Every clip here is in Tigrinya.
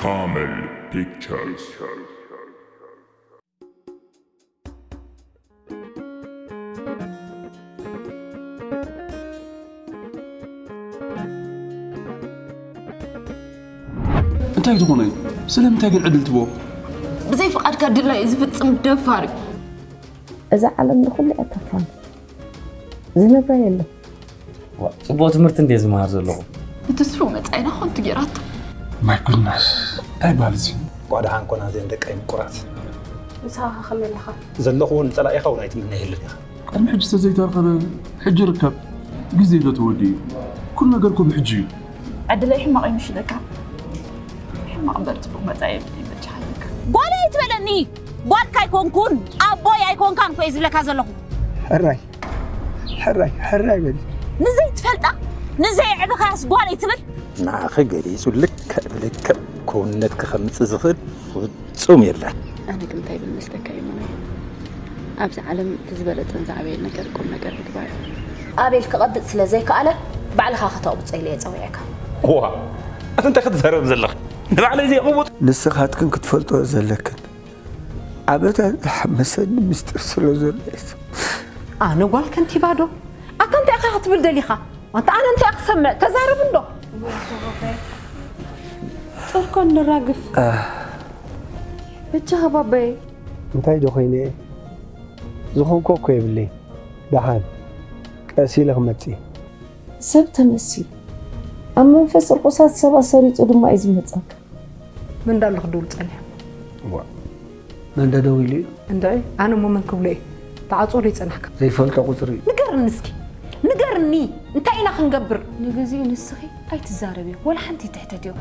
Amel Pictures. እንታይ ዝኾነ እዩ? ስለምንታይ ግን ዕድል ትቦ? ብዘይ ፍቓድካ ድላዩ ዝፍጽም ደፋር እዩ። እዛ ዓለም ንኹሉ እያ ተፋኒ። ዝነብራ የለን። ጽቡቕ ትምህርቲ እንድየ ዝመሃር ዘለኹ። ንተስፉ መጻኢና ኮንቱ ጌራቶ። My goodness፣ እንታይ በሃል እዚ? እንቋዕ ደሓን ኮና እዘን ደቀይ ምቁራት። ምሳኻ ከመይ ኣለኻ? ዘለኹ እውን ንጸላኢኻ እውን ኣይትምነየሉን ኢኻ። ቅድሚ ሕጂ ዝተዘይተረኸበ ሕጂ ርከብ። ግዜ ዶ ተወዲኡ? ኩሉ ነገር እኮ ብሕጂ እዩ። ዕድለይ ሕማቕ እዩ ምሽለካ። ሕማቕ እምበር ጽቡቕ መጻኢ የብለይ በጃኻ ኣለካ። ጓለይ ኣይትበለኒ። ጓልካ ኣይኮንኩን፣ ኣቦይ ኣይኮንካን እኮ እየ ዝብለካ ዘለኹ። ሕራይ ሕራይ ሕራይ በሊ። ንዘይትፈልጣ ንዘየዕብኻያስ ጓለይ ትብል። ንዓኺ ገሊጹ ልክዕ ብልክዕ ክውንነት ክኸምጽእ ዝኽእል ፍጹም የለን። ኣነ ግን እንታይ ይብል መስለካ ይሙነይ፣ ኣብዚ ዓለም እቲ ዝበለጸን ዝዓበየን ነገር ቁም ነገር ምግባር እዩ። ኣቤል ክቐብጽ ስለ ዘይከኣለ ባዕልኻ ከተቕብጾ ኢለ እየ ጸዊዐካ። ዋ ኣቲ እንታይ ክትዛረብ ዘለኻ? ንባዕለይ ዘይቕቡጥ ንስኻትክን ክትፈልጦ ዘለክን ኣበታ ዝሓመሰኒ ምስጢር ስለ ዘሎ እዩ። ኣነ ጓል ከንቲባ ዶ? ኣታ እንታይ ኢኻ ክትብል ደሊኻ? ኣንታ ኣነ እንታይ ክሰምዕ? ተዛረብ እንዶ። ጨርኮ ንራግፍ። በጃኻ ባባየ። እንታይ ዶ ኮይነ እየ? ዝኾንኮ እኮ የብለይ። ደሓን ቀስ ኢለ ክመጽእ እየ። ሰብ ተመሲሉ ኣብ መንፈስ ርቑሳት ሰባት ሰሪጹ ድማ እዩ ዝመጸካ። መን ዳሎ ክድውል ጸኒሑ? ዋ መን ዶ ደዊሉ እዩ? እንድዒ ኣነ እሞ መን ክብሎ እየ? ተዓጽዎ ዶ ይጸናሕካ? ዘይፈልጦ ቁጽሪ እዩ። ንገርኒ እስኪ ንገርኒ እንታይ ኢና ክንገብር? ንግዚኡ ንስኺ ኣይትዛረብዮ ወላ ሓንቲ ትሕተትዮ።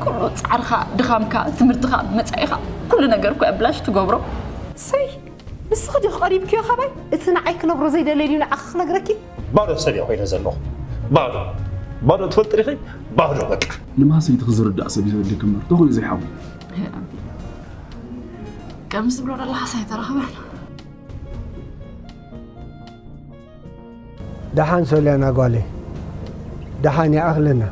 ኩሉ ጻዕርኻ፣ ድኻምካ፣ ትምህርትኻ፣ መጻኢኻ ኩሉ ነገር እኮ ኣብላሽ ትገብሮ። ሰይ ንስኺ ዲኺ ቀሪብክዮ ካባይ? እቲ ንዓይ ክነግሮ ዘይደለየ ድዩ ንዓኺ ክነግረኪ? ባዶ ሰብ እየ ኮይነ ዘለኹ። ባዶ ባዶ ትፈልጢ ዲኺ? ባዶ በቃ። ንማህሰይቲ ክዝርዳእ ሰብ ይዘድልክ እምበር ተኾይኑ ዘይሓሙ። ከም ዝብሎ ዘለኻስ ኣይተረኽበን። ደሓን ሶልያና ጓለይ ደሓን ይኣኽለና።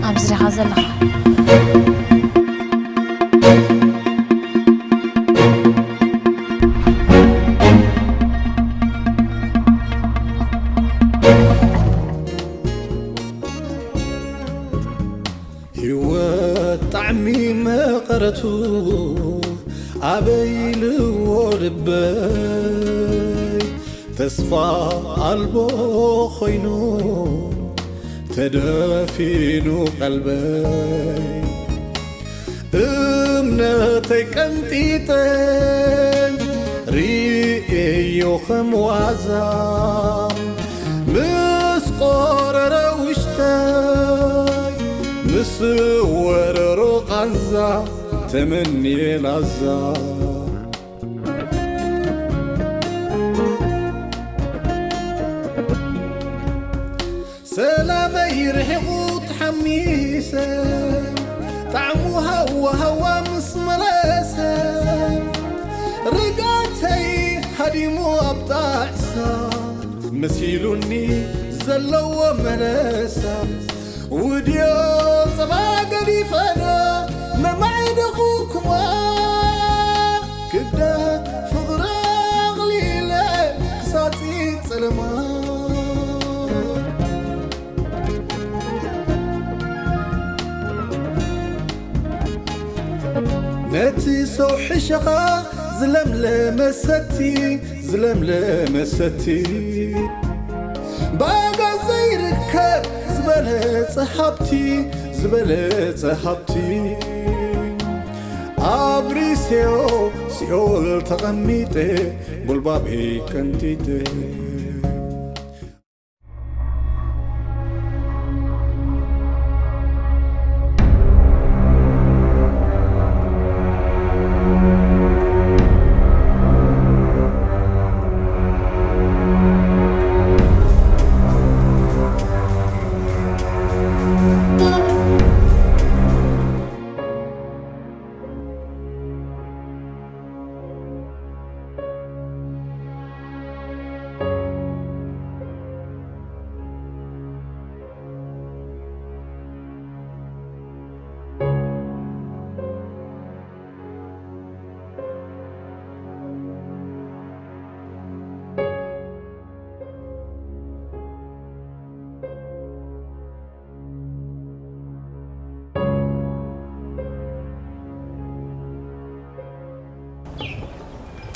ኣብዚ ዲኻ ዘለኻ? ህይወት ጣዕሚ መቐረቱ ኣበይ ኢልዎ ልበይ ተስፋ ኣልቦ ኮይኑ ተደፊኑ ቀልበይ እምነተይ ቀንጢጠ ርእየዮ ከም ዋዛ ምስ ቆረረ ውሽጠይ ምስ ወረሮ ቃንዛ ተመንየ ላዛ ሰላመይ ርሒቑ ተሓሚሰ ጣዕሙ ሃዋ ሃዋ ምስ መለሰ ርጋተይ ሃዲሙ ኣብ ጣዕሳ መሲሉኒ ዘለዎ መለሳ ውድዮ ጸባ ገዲፈና መማዕደኹኩማ ክብደት ፍቕሪ ኣቕሊለ ክሳጺ ጸለማ ነቲ ሰው ሕሸኻ ዝለምለመ ሰቲ ዝለምለመ ሰቲ ባጋ ዘይርከብ ዝበለጸ ሃብቲ ዝበለጸ ሃብቲ ኣብሪሴዮ ሲኦል ተቐሚጠ ጉልባበይ ቀንጢጠ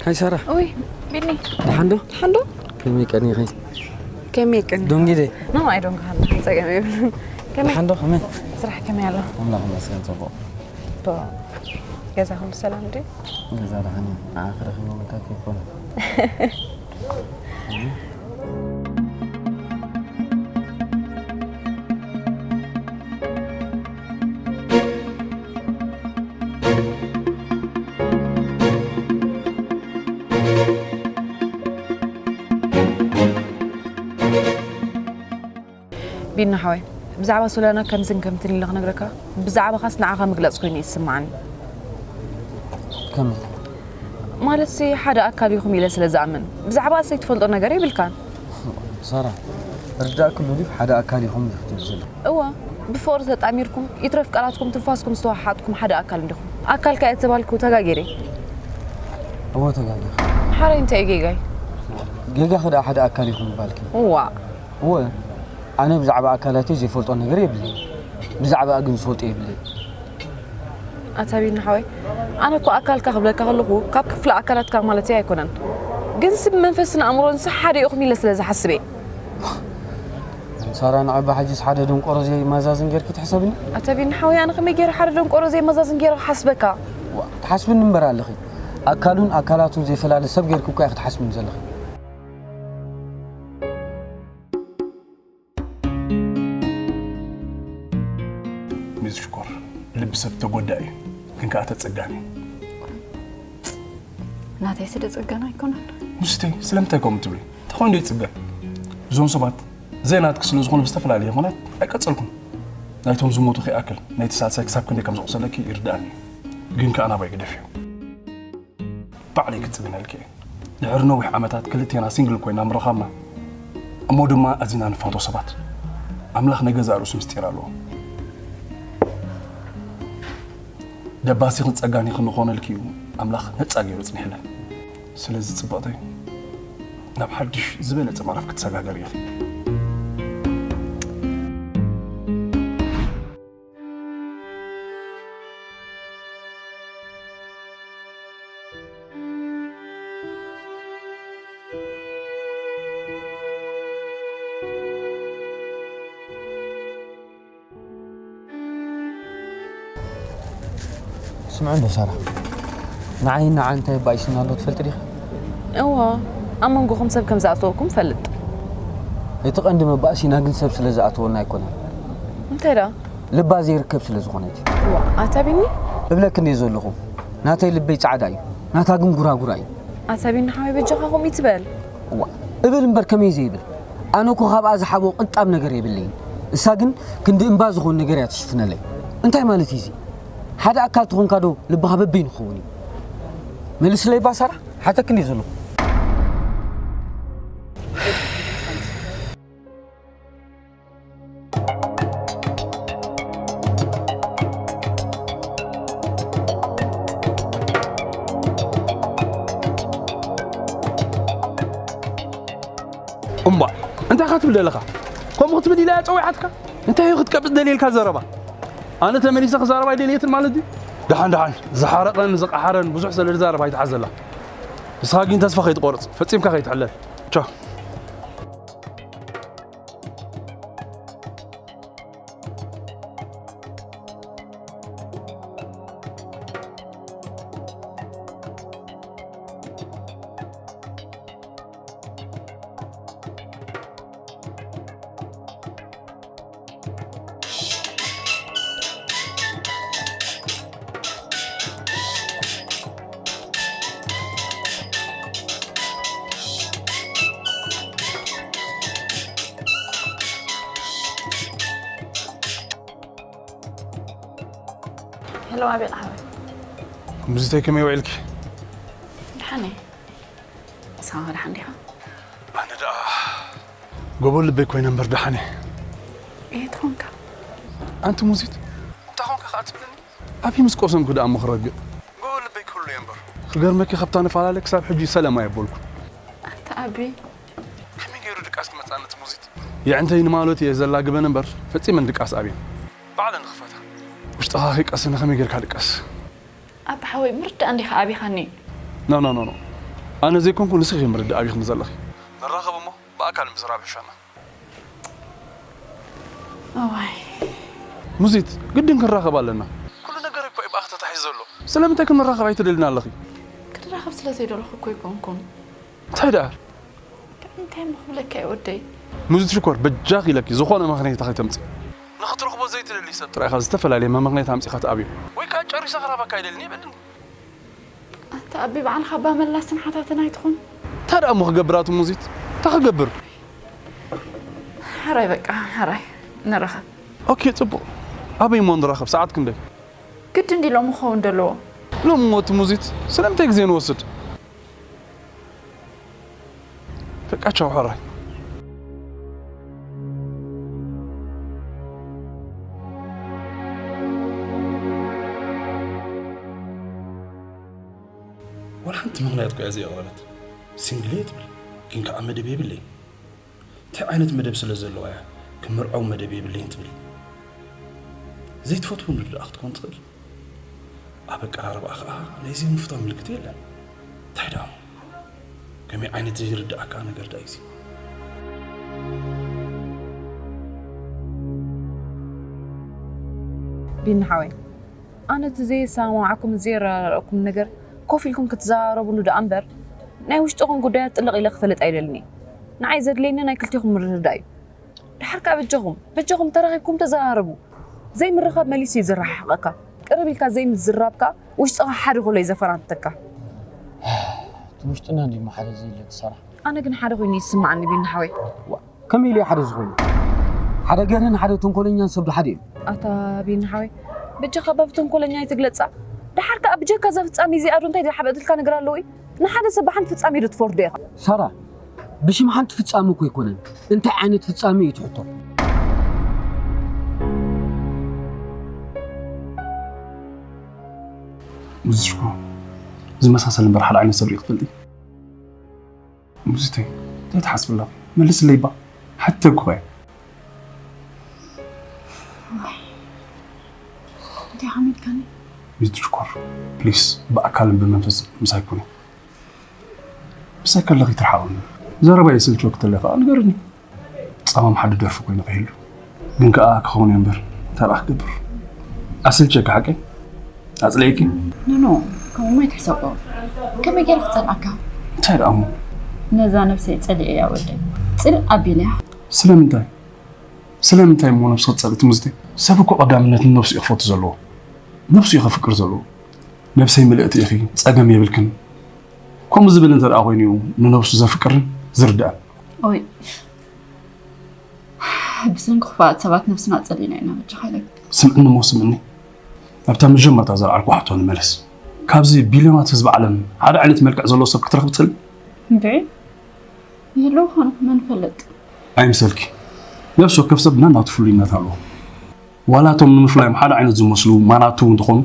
ሃይ ሳራ። ኡይ ቢኒ ደሓን ዶ? ደሓን ዶ? ከመይ ቀኒኺ? ከመይ ቀኒ ዶንጊደ። ኖ ኣይ ዶንግ ሃን ጸገም የብሉን። ከመይ ደሓን ዶ? ከመይ? ስራሕ ከመይ ኣሎ? ኣምላኽ ይመስገን ጽቡቕ። ዶ ገዛ ኩሉ ሰላም ድዩ? ገዛ ደሓን እዩ። ንዓኺ ረኺቦም እንታይ ከይኮነ? ቢና ሓወይ ብዛዕባ ሶልያና ከምዝን ከምትን ኢለ ክነግረካ ብዛዕባኻስ ንዓኻ ምግላፅ ኮይኑ እዩ ዝስማዓኒ። ከመይ? ማለትሲ ሓደ ኣካል ኢኹም ኢለ ስለ ዝኣምን ብዛዕባ እሰይ ትፈልጦ ነገር የብልካን። ሳራ፣ ርዳእክሉ ድዩ ሓደ ኣካል ኢኹም ኢኺ ትብል ዘለኺ? እወ ብፍቕሪ ተጣሚርኩም ይትረፍ ቃላትኩም ትንፋስኩም ዝተወሓሓጥኩም ሓደ ኣካል እንዲኹም። ኣካልካ እየ ተባልኩ ተጋጊረ። እወ ተጋጊኺ። ሓራይ እንታይ እዩ ጌጋይ? ጌጋኺ ደኣ ሓደ ኣካል ኢኹም ምባልኪ። ዋእ እወ ኣነ ብዛዕባ ኣካላተይ ዘይፈልጦ ነገር የብለይን። ብዛዕባኣ ግን ዝፈልጦ የብለይን። ኣታ ቢኒ ሓወይ ኣነ እኮ ኣካልካ ክብለካ ከለኹ ካብ ክፍለ ኣካላትካ ማለተይ ኣይኮነን። ግንሲ ብመንፈስን ኣእምሮንሲ ሓደ ኢኹም ኢለ ስለ ዝሓስብ እየ። ሳራ ንዓባ ሕጂስ ሓደ ደንቆሮ ዘይመዛዝን ጌርኪ ትሕሰብኒ? ኣታ ቢኒ ሓወይ ኣነ ከመይ ገይረ ሓደ ደንቆሮ ዘይመዛዝን ገይረ ክሓስበካ? ዋ ትሓስብኒ እምበር ኣለኺ። ኣካሉን ኣካላቱን ዘይፈላለ ሰብ ጌርኪ እኳ ኢኺ ትሓስብኒ ዘለኺ። ሚስ ሽኮር ልቢ ሰብ ተጎዳእ እዩ ግን ከዓ ተፀጋኒ እዩ። ናተይ ስደ ፅገና ኣይኮነን። ሙስተይ ስለምንታይ ከምኡ ትብሊ? እንታይ ኮይኑ ይፅገን? እዞም ሰባት ዘይናትኪ ስለ ዝኾኑ ብዝተፈላለየ ምኽንያት ኣይቀፀልኩም። ናይቶም ዝሞቱ ከይኣክል ናይቲ ሳልሳይ ክሳብ ክንደይ ከም ዘቑሰለኪ ይርድኣኒ እዩ። ግን ከዓ ናባይ ግደፍዮ። ባዕለይ ክፅግነልኪ እየ። ድሕሪ ነዊሕ ዓመታት ክልቴና ሲንግል ኮይና ምርኻብና እሞ ድማ ኣዚና ንፋቶ ሰባት ኣምላኽ ናይ ገዛእ ርእሱ ምስጢር ኣለዎ። ደባሲኽን ፀጋኒኽን ንኾነልኪ እዩ ኣምላኽ ነፃ ገይሩ ኣፅኒሕለን። ስለዚ ፅብቕተይ ናብ ሓድሽ ዝበለፀ ምዕራፍ ክትሰጋገሪ ኢኺ። ስምዒ እንዶ ሳራ፣ ንዓይን ንዓን እንታይ ኣባኢሱና ኣሎ ትፈልጢ ዲኺ? እወ ኣብ መንጎኹም ሰብ ከም ዝኣተወኩም ፈልጥ። እቲ ቀንዲ መባእሲና ግን ሰብ ስለ ዝኣተወና ኣይኮነን። እንታይ ደኣ? ልባ ዘይርከብ ስለ ዝኾነት እዩ። ዋ ኣታ ቢኒ እብለኪ እንደ ዘለኹ ናተይ ልበይ ጻዕዳ እዩ፣ ናታ ግን ጉራጉራ እዩ። ኣታ ቢኒ ሓወይ በጃኻ ከምኡ ይትበል። ዋ እብል እምበር ከመይ ዘይብል? ኣነ እኮ ካብኣ ዝሓብኦ ቅንጣብ ነገር የብለይን። እሳ ግን ክንዲ እምባ ዝኾን ነገር እያ ትሽፍነለይ። እንታይ ማለት እዩ እዚ? ሓደ ኣካል ተኾንካ ዶ ልብኻ በበይኑ ክኸውን እዩ? መልስለይ ባሳራ ሓተክ እንደ ዘለኹ። እምቧ እንታይ ኢኻ ትብል ዘለኻ? ከምኡ ክትብል ኢላ እያ ጸዊዓትካ? እንታይ እዩ ክትቀብጽ ደልየልካ ዘረባ? ኣነ ተመሊሰ ክዛረብ ኣይደልየትን ማለት ድዩ? ደሓን ደሓን ዝሓረቐን ዝቐሓረን ብዙሕ ስለ ዝዛረብ ኣይትሓዘላ። ንስኻ ግን ተስፋ ከይትቆርጽ፣ ፈጺምካ ከይትሕለል። ቻው። ሄሎ ኣቤል ሓወይ። ሙዚተይ ከመይ ውዒልኪ? ደሓን እየ። ንስኻ ኸ ደሓን ዲኻ? ኣነ ደኣ ጎቦ ልበይ ኮይነ እምበር ደሓን እየ። እየ ትኾንካ። ኣንቲ ሙዚት እንታይ ኾንካ ከኣ ትብለኒ? ኣብይ ምስ ቆሰንኩ ደኣ እሞ ክረግእ። ጎቦ ልበይ ክህሉ እየ እምበር። ክገርመኪ ካብታ ንፈላለ ክሳብ ሕጂ ሰላም ኣየበልኩን። ኣንታ ኣቢ። ከመይ ገይሩ ድቃስ ክመጽኣኒ እቲ ሙዚት? የዕንተይ ንማሎት እየ ዘላግበን እምበር ፈጺመን ድቃስ ኣብየን። ባዕለን ክፈታ። ውሽጥኻ ከይቀሰነ ከመይ ጌርካ ድቀስ? ኣቢ ሓወይ ምርዳእ እንዲኻ ኣቢኻኒ። ኖ ኖ ኖ ኖ። ኣነ ዘይኮንኩ ንስኺ ምርዳእ ኣቢኽኒ ዘለኺ። ንራኸብ እሞ ብኣካል ምዝራብ ይሕሸና። እዋይ ሙዚት፣ ግድን ክንራኸብ ኣለና። ኩሉ ነገር እኮ እዩ ብኣኽ ተታሒዙ ዘሎ። ስለምንታይ ክንራኸብ ኣይትደልን ኣለኺ? ክድራኸብ ስለ ዘይደለኹ እኮ ኣይኮንኩን። እንታይ ደኣ? እንታይ ምኽብለካ እዩ ወደይ? ሙዚት ሽኮር፣ በጃኺ ኢለኪ ዝኾነ ምኽንያት ከይተምፂ። ንኽትረኽቦ ዘይትደሊ ሰብ ጥራይ ኢኻ ዝተፈላለየ መምኽንያት ኣምፂኻ ትኣብዮ። ወይ ከዓ ጨሪሰ ክራኸበካ ኣይደልን ይበልኒ። ኣታ ኣቢ በዓልኻ ኣባ መላስን ሓታትን ኣይትኹን። እንታይ ደኣ እሞ ክገብር ኣቲ ሙዚት? እንታይ ክገብር? ሕራይ በቃ ሕራይ ንራኸብ። ኦኬ፣ ፅቡቕ። ኣበይ እሞ ንራኸብ? ሰዓት ክንደይ? ግድን ድዩ ሎሚ ክኸውን ዘለዎ? ሎሚ እሞ እቲ ሙዚት ስለምንታይ ግዜ ንወስድ? በቃ ቻው ሕራይ። ወላ ሓንቲ ምኽንያት እኮ እያ ዘየቕረበት። ሲንግል እየ ትብል፣ ግን ከዓ መደብ የብለይን። እንታይ ዓይነት መደብ ስለ ዘለዋ እያ ክምርዐው መደብ የብለይን ትብል? ዘይትፈትዎ ንርዳኣ ክትኮን ትኽእል። ኣብ ኣቀራርባኣ ከዓ ናይ ዘይምፍታው ምልክት የለን። እንታይ ደኣ እሞ? ከመይ ዓይነት ዘይርዳኣካ ነገር ደኣ እዩ እዚ? ቢኒ ሓወይ፣ ኣነ እቲ ዘየሰማምዓኩም ዘየረዳድኣኩም ነገር ኮፍ ኢልኩም ክትዘራረብሉ ደኣ እምበር፣ ናይ ውሽጥኹም ጉዳያት ጥልቕ ኢለ ክፈልጥ ኣይደልን እየ። ንዓይ ዘድልየኒ ናይ ክልቴኹም ምርድዳእ እዩ። ድሓር ከኣ በጃኹም በጃኹም ተራኺብኩም ተዘራረቡ። ዘይምርኻብ መሊሱ እዩ ዘረሓሕቐካ። ቅርብ ኢልካ ዘይምዝራብ ከኣ ውሽጥኻ ሓደ ኮሎ እዩ ዘፈናትተካ። እቲ ውሽጥና እንዲሞ ሓደ ዘይለ ትሰራሕ። ኣነ ግን ሓደ ኮይኑ ይስምዓኒ ቢኒ ሓወይ። ከመይ ኢሉ ሓደ ዝኾነ? ሓደ ገርህን ሓደ ተንኮለኛን ሰብ ሓደ እዩ። ኣታ ቢኒ ሓወይ፣ በጃኻ ባብ ተንኮለኛ ኣይትግለጻ። ድሓር ከኣ ብጀካ እዛ ፍጻሜ እዚኣ ዶ እንታይ ዝሓበጥልካ ነገር ኣለዎ እዩ? ንሓደ ሰብ ብሓንቲ ፍጻሜ ዶ ትፈርዶ ኢኻ? ሳራ፣ ብሽም ሓንቲ ፍጻሜ እኮ ኣይኮነን። እንታይ ዓይነት ፍጻሜ እዩ ትሕቶ? ሙዚት ሽኮር፣ ዝመሳሰል እምበር ሓደ ዓይነት ሰብ ሪኢ ክትፈልጢ? ሙዚተይ፣ እንታይ ትሓስቢ ኣለኺ? መልስለይ እባ፣ ሓተኩ እየ። እንታይ ሓሚድካኒ? ሙዚት ሽኮር፣ ፕሊስ፣ ብኣካልን ብመንፈስ ምሳይ ኩኒ። ምሳይ ከለኺ ትርሓቕኒ። ዘረባ የስልችወኪ ተሎ ከዓ ንገርኒ። ጻማም ሓደ ደርፊ ኮይኑ ከይህሉ። ግን ከዓ ክኸውን እየ እምበር፣ እንታይ ደኣ ክገብር? ኣስልቸካ ሓቀይ? ኣጽሊኤኪ? ኖኖ፣ ከምኡ ኣይትሕሰቦ። ከመይ ገይረ ክጸልኣካ? እንታይ ደኣ እሞ? ነዛ ነብሰይ ጸሊኤ እያ ወደይ። ጽልእ ኣቢለያ። ስለምንታይ? ስለምንታይ እሞ ነብሲ ክትጸልእ ትምዝቲ? ሰብ እኮ ቀዳምነት ንነብሱ እዩ ክፈቱ ዘለዎ። ነብሱ እዩ ከፍቅር ዘለዎ። ነብሰይ ምልእቲ ኢኺ፣ ጸገም የብልክን። ከምኡ ዝብል እንተ ደኣ ኮይኑ እዩ ንነብሱ ዘፍቅርን ዝርዳእን። ኦይ፣ ብሰንኪ ክፉኣት ሰባት ነብስና ጸሊእና ኢና በጃኻ ኢለኪ። ስምዕኒ እሞ ስምዕኒ። ናብታ መጀመርታ ዘልዓልኩ ሕቶ ንመለስ። ካብዚ ቢልዮናት ህዝቢ ዓለም ሓደ ዓይነት መልክዕ ዘለዎ ሰብ ክትረኽቢ ትኽእሊ? እንዴ? ይህልው ኾነ መን ፈለጥ? ኣይምሰልኪ። ነፍሲ ወከፍ ሰብ ናናቱ ፍሉይነት ኣለዎ። ዋላ እቶም ንምፍላዮም ሓደ ዓይነት ዝመስሉ ማናቱ እንተኾኑ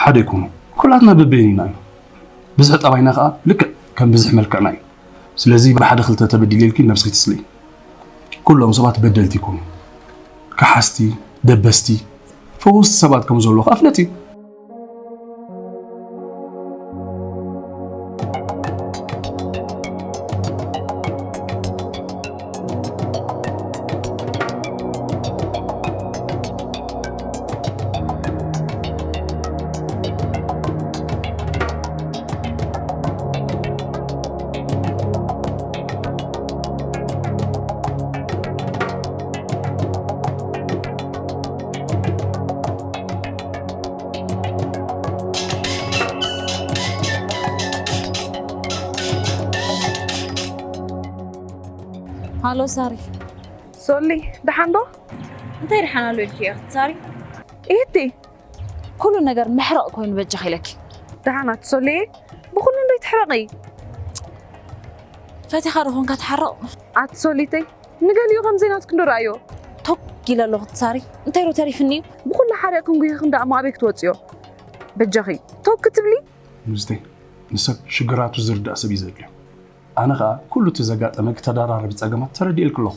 ሓደ ኣይኮኑ። ኩላትና በበይኒና ኢና። ብዝሒ ጠባይና ከዓ ልክዕ ከም ብዝሒ መልክዕና እዩ። ስለዚ ብሓደ ክልተ ተበዲለ ኢልኪ ነብስኺ ትስልኢ። ኩሎም ሰባት በደልቲ ይኮኑ። ከሓስቲ፣ ደበስቲ፣ ፈወስቲ ሰባት ከም ዘለዉ ከዓ ፍለጢ። ሃሎ ሳሪ። ሶሊ፣ ደሓን ዶ? እንታይ ደሓን ኣሎ ኢልኪ ኢኺ ሳሪ? ኢቲ ኩሉ ነገር ምሕራቕ ኮይኑ በጃኺ ኢለኪ። ደሓን ኣቲ ሶሊ፣ ብኹሉ እንዶ ይትሕረቒ። ፈቲኻ ዶ ኾንካ ትሓርቕ? ኣቲ ሶሊተይ፣ ንገሊኡ ከም ዘይናትክ እንዶ ረኣዮ። ቶግ ኢለ ኣለኹ ሳሪ። እንታይ ዶ ተሪፍኒ እዩ? ብኹሉ ሓሪቕክን ጉሂኽን ደኣ እሞ ኣበይ ክትወፅዮ? በጃኺ ቶግ ክትብሊ? ሙዝተይ፣ ንሰብ ሽግራቱ ዝርዳእ ሰብ እዩ ዘድልዮ። ኣነ ኸኣ ኩሉ እቲ ዘጋጠመ ክተደራረቢ ጸገማት ተረዲኤልኪ ኣለኹ።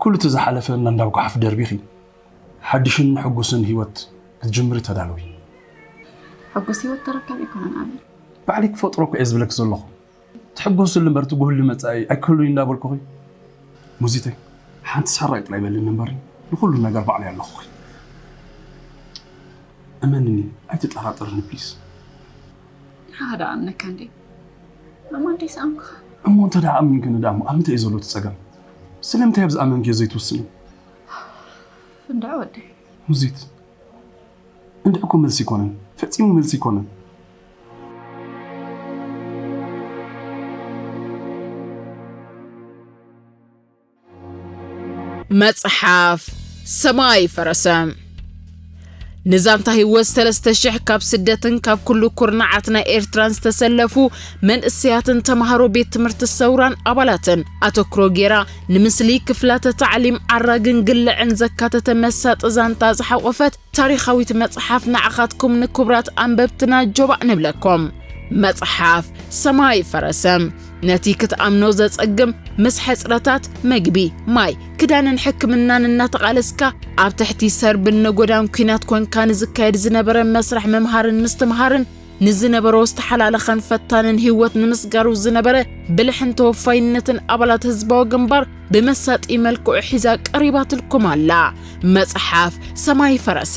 ኩሉ እቲ ዝሓለፈ እናንዳብ ጓሓፍ ደርቢኺ፣ ሓድሽን ሕጉስን ህይወት ክትጅምሪ ተዳለዊ። ሕጉስ ህይወት ተረካቢ ኣይኮነን ኣቤል። ባዕለይ ክፈጥሮ እኮ እየ ዝብለኪ ዘለኹ። ትሕጎስሉ እምበር ትጉህሉ መጻኢ ኣይክህሉን እንዳበልኩኺ። ሙዚተይ፣ ሓንቲ ሳራይ ጥራይ በልኒ እምበር ንኹሉ ነገር ባዕለይ ኣለኹኺ። እመንኒ፣ ኣይትጠራጠርኒ ፕሊስ። ንዓኻ ደኣ ኣምነካ እንዴ? ኣማን ደይ ሰኣምኩኻ። እሞ እንተ ደኣ ኣሚንክኒ ደኣ እሞ ኣብ ምንታይ እዩ ዘሎ እቲ ጸገም? ስለምንታይ ኣብ ዝኣመንክዮ ዘይትውስኒ? እንዳ ወደይ። ሙዚት፣ እንድዕኮ መልሲ ይኮነን፣ ፈጺሙ መልሲ ይኮነን። መጽሓፍ ሰማይ ፈረሰ። ንዛንታ ህይወት ሰለስተ ሽሕ ካብ ስደትን ካብ ኩሉ ኩርናዓት ናይ ኤርትራን ዝተሰለፉ መንእሰያትን ተማሃሮ ቤት ትምህርቲ ሰውራን ኣባላትን ኣተኩሮ ጌራ ንምስሊ ክፍላተ ታዕሊም ዓራግን ግልዕን ዘካተተ መሳጢ ዛንታ ዝሓቆፈት ታሪኻዊት መጽሓፍ ንዓኻትኩም ንክቡራት ኣንበብትና ጆባእ ንብለኩም። መጽሓፍ ሰማይ ፈረሰ። ነቲ ክትኣምኖ ዘጸግም ምስ ሕጽረታት መግቢ፣ ማይ፣ ክዳንን ሕክምናን እናተቓለስካ ኣብ ትሕቲ ሰርብን ነጎዳን ኲናት ኮንካ ንዝካየድ ዝነበረ መስርሕ ምምሃርን ምስትምሃርን ንዝነበሮ ዝተሓላለኸን ፈታንን ህይወት ንምስጋሩ ዝነበረ ብልሕን ተወፋይነትን ኣባላት ህዝባዊ ግንባር ብመሳጢ መልክዑ ሒዛ ቀሪባትልኩም ኣላ። መጽሓፍ ሰማይ ፈረሰ።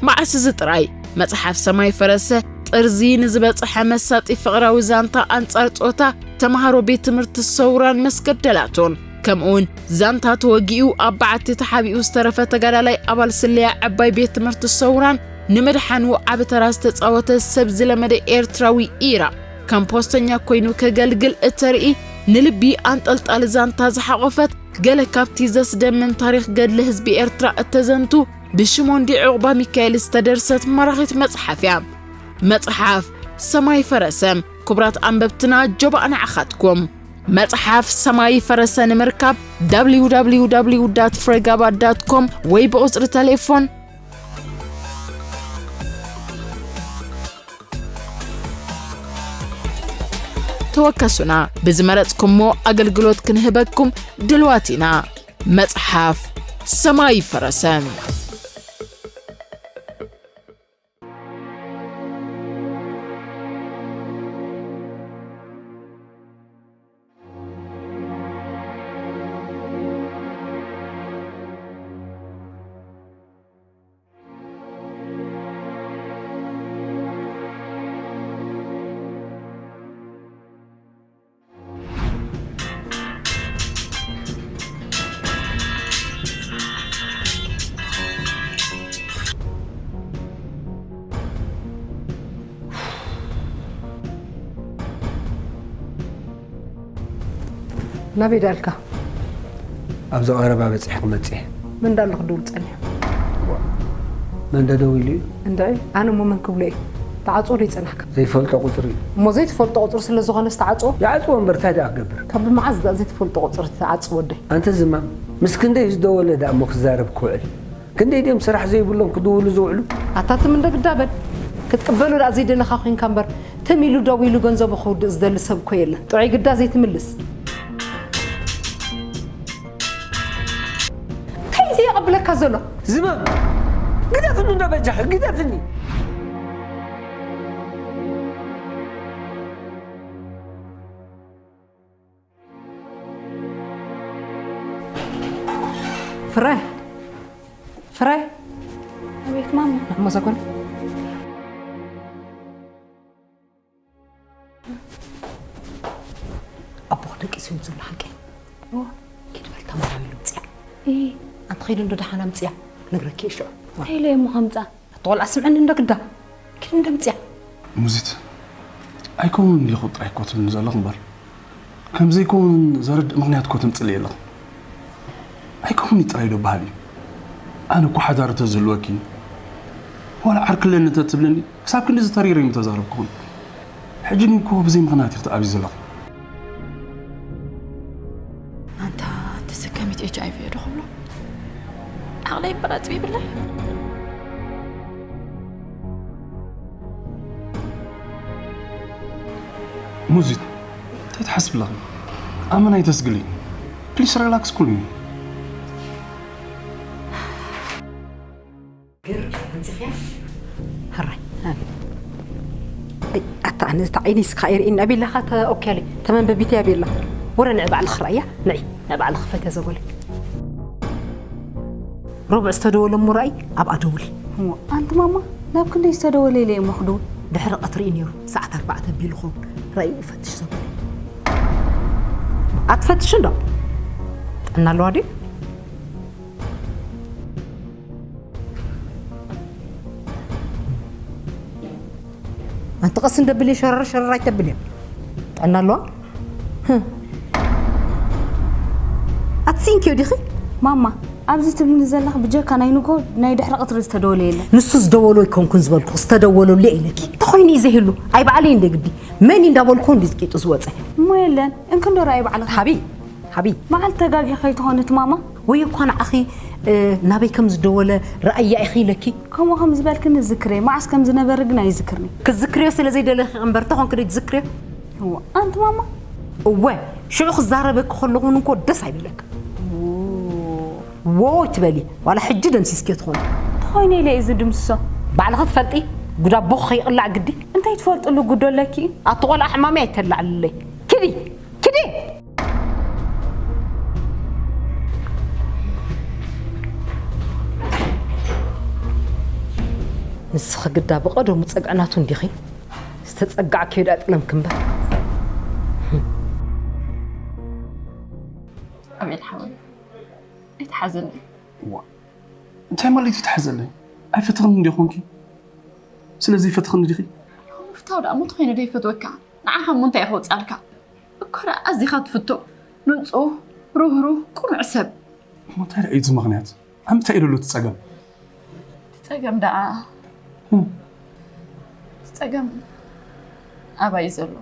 መዓስ እዚ ጥራይ መጽሓፍ ሰማይ ፈረሰ ጥርዚ ንዝበጽሐ መሳጢ ፍቕራዊ ዛንታ ኣንጻር ጾታ ተምሃሮ ቤት ትምህርቲ ሰውራን መስገደላቱን ከምኡውን ዛንታ ተወጊኡ ኣብ በዓቲ ተሓቢኡ ዝተረፈ ተጋዳላይ ኣባል ስለያ ዕባይ ቤት ትምህርቲ ሰውራን ንምድሓኑ ዓቢ ተራ ዝተጻወተ ሰብ ዝለመደ ኤርትራዊ ኢራ ከም ፖስተኛ ኮይኑ ከገልግል እተርኢ ንልቢ ኣንጠልጣሊ ዛንታ ዝሓቖፈት ገለ ካብቲ ዘስደምም ታሪኽ ገድሊ ህዝቢ ኤርትራ እተዘንቱ ብሽሞንዲ ዑቕባ ሚካኤል ዝተደርሰት ማራኺት መጽሓፍ እያ። መጽሓፍ ሰማይ ፈረሰ። ክቡራት ኣንበብትና ጆባእ ንዓኻትኩም። መጽሓፍ ሰማይ ፈረሰ ንምርካብ www ፍሬጋባ com ወይ ብቁጽሪ ተሌፎን ተወከሱና። ብዝመረጽኩሞ ኣገልግሎት ክንህበኩም ድልዋት ኢና። መጽሓፍ ሰማይ ፈረሰ። ናበይ ዳልካ? ኣብዚ ቀረባ በፂሐ ክመፅእ እየ። መን ዳሎ ክድውል ፀኒሑ? መን ዶ ደዊሉ እዩ? እንድዒ፣ ኣነ እሞ መን ክብሎ እየ? ተዓፅዎ ዶ ይፀናሕካ? ዘይፈልጦ ቁፅሪ እዩ። እሞ ዘይትፈልጦ ቁፅሪ ስለ ዝኾነ ዝተዓፅዎ? ይዓፅዎ እምበር እንታይ ደኣ ክገብር? ካብ መዓዝ ደኣ ዘይትፈልጦ ቁፅሪ ትዓፅዎ ወደይ? ኣንተ ዝማም፣ ምስ ክንደይ ዝደወለ ደኣ እሞ ክዛረብ ክውዕል? ክንደይ ድዮም ስራሕ ዘይብሎም ክድውሉ ዝውዕሉ? ኣታ ትም እንዶ ግዳ በል። ክትቅበሎ ደኣ ዘይደለኻ ኮይንካ እምበር፣ ትም ኢሉ ደዊሉ ገንዘቡ ክውድእ ዝደሊ ሰብ እኮ የለን። ጥዑይ ግዳ ዘይትምልስ። እንታይ እዩ ዘየቐብለካ ዘሎ? ዝማም! ግደፍኒ እንዶ በጃኺ፣ ግደፍኒ! ፍረ! ፍረ! ኣቤት ማማ። እሞ ዘኮነ ኣቦ ክደቂ ሲም ዝብሎ ሓቂ። ኪድ በል ተመራሚሉ ምፅያ። ኣንቲ ኸይዱ እንዶ ደሓና ምፅያ። ነግረኪ እየ ሽዑ። እንታይ ኢለ እየ እሞ ከምፃ? ኣቲ ቆልዓ ስምዐኒ እንዶ ግዳ። ኪድ እንዶ ምፅያ። ሙዚት፣ ኣይከውንን ኢልኹ ጥራይ እኮ ትብልኒ ዘለኹ እምበር፣ ከም ዘይከውን ዘረድእ ምኽንያት እኮ ተምፅእለይ ኣለኹ። ኣይከውን እዩ ጥራይ ዶ በሃል እዩ? ኣነ እኮ ሓዳር ተዝህልወኪ፣ ዋላ ዓርኪ ኣለኒ እንተትብልኒ፣ ክሳብ ክንድዚ ተሪረ እዩ ምተዛረብኩኹን። ሕጂ ግን እኮ ብዘይ ምኽንያት ኢኺ ትኣብዩ ዘለኺ። ኣንታ ተሰካሚት ኤች ኣይ ቪ እየ ዶ ክብሎ? ዓቕለይ ይበላጽ ይብለይ። ሙዚት፣ እንታይ ትሓስቢ ኣለኺ? ኣመና ኣይተስግሊ። ፕሊስ ሪላክስ ኩኒ። ግር ኣንጽኽያ? ሕራይ። ኣይ፣ ኣታ ኣነ እታ ዓይነይ ስካ ኣይርእን ኣቤላ ኸ ተኦክያለይ ተመንበቢት እያ ኣቤላ። ወረ ንዒ ባዕልኺ ርኣያ ንዒ ንዒ ባዕልኺ ክፈትያ ዘበለ። ሮብዕ ዝተደወለ እሞ ርኣይ ኣብኣ ደውሊ። እሞ ኣንቲ ማማ ናብ ክንደይ ዝተደወለ ኢለ እሞ ክድውል? ድሕሪ ቀትሪ እዩ ነይሩ ሰዓት ኣርባዕተ ኣቢሉ ኸውን። ርኣይ ፈትሽ ዘበለ። ኣትፈትሽ እንዶ ጥዕና ኣለዋ ድዩ? ኣንቲ ቀስ እንደብል እየ ሸረር ሸረር ኣይተብል እየ። ጥዕና ኣለዋ። ኣትሲንኪዮ ዲኺ? ማማ ኣብዚ ትብልኒ ዘለኽ ብጀካ ናይ ንጎ ናይ ድሕሪ ቀትሪ ዝተደወለ የለን። ንሱ ዝደወሎ ኣይኮንኩን ዝበልኩ ዝተደወለሉ እየ ኢለኪ። ተኾይኑ እዩ ዘይህሉ ኣይ ባዕለይ እንደ ግዲ መን እንዳበልኩ እንዲ ዝቂጡ ዝወፀ። እሞ የለን እንክንዶ ርኣይ ባዕልኻ። ሃቢ ሃቢ። መዓልቲ ተጋጊ ከይትኾን እቲ ማማ። ወይ እኳ ንዓኺ ናበይ ከም ዝደወለ ረኣያ ኢኺ ኢለኪ። ከምኡ ከም ዝበልክኒ ዝክሬ መዓስ ከም ዝነበረ ግን ኣይዝክርኒ። ክትዝክርዮ ስለ ዘይደለኺ እምበር ተኾንኪ ዶ ትዝክርዮ? እወ ኣንቲ ማማ። እወ ሽዑ ክዛረበኪ ከለኹ እውን እንኮ ደስ ኣይበለካ። ዎ ትበሊ ዋላ ሕጂ ደምሲስኪ ትኾኒ። ተኾይነ ኢለ እዩ ዝድምስሶ። ባዕልኺ ትፈልጢ ጉዳ ቦኽ ከይቕላዕ ግዲ። እንታይ ትፈልጥሉ ጉዶ ኣለኪ? ኣቲ ቆልዓ ሕማመይ ኣይተላዕልለይ። ኪዲ ኪዲ። ንስኺ ግዳ ብቐደሙ ጸግዕናቱ እንዲኺ ዝተጸጋዕክዮ ዳኣ ጥለምኪ እምበር። ኣቤል ሓወይ ኣይትሓዘለይ። እዋ እንታይ ማለት እዩ ትሓዘለይ? ኣይፈትኽን እንዲ ኾንኪ ስለዚ ይፈትኽን ዲኺ? ምፍታው ደኣ ሞት ኾይነ ደይፈትወካ ንዓኻ እሞ እንታይ እየ ከውጻልካ? እኮ ደኣ ኣዚኻ ትፍቶ ንጹህ ሩህሩህ ቁኑዕ ሰብ። እሞ እንታይ ደኣ እዩ እቲ ምኽንያት? ኣብ ምንታይ እዩ ዘሎ እቲ ጸገም? እቲ ጸገም ደኣ እቲ ጸገም ኣባይ እዩ ዘሎ።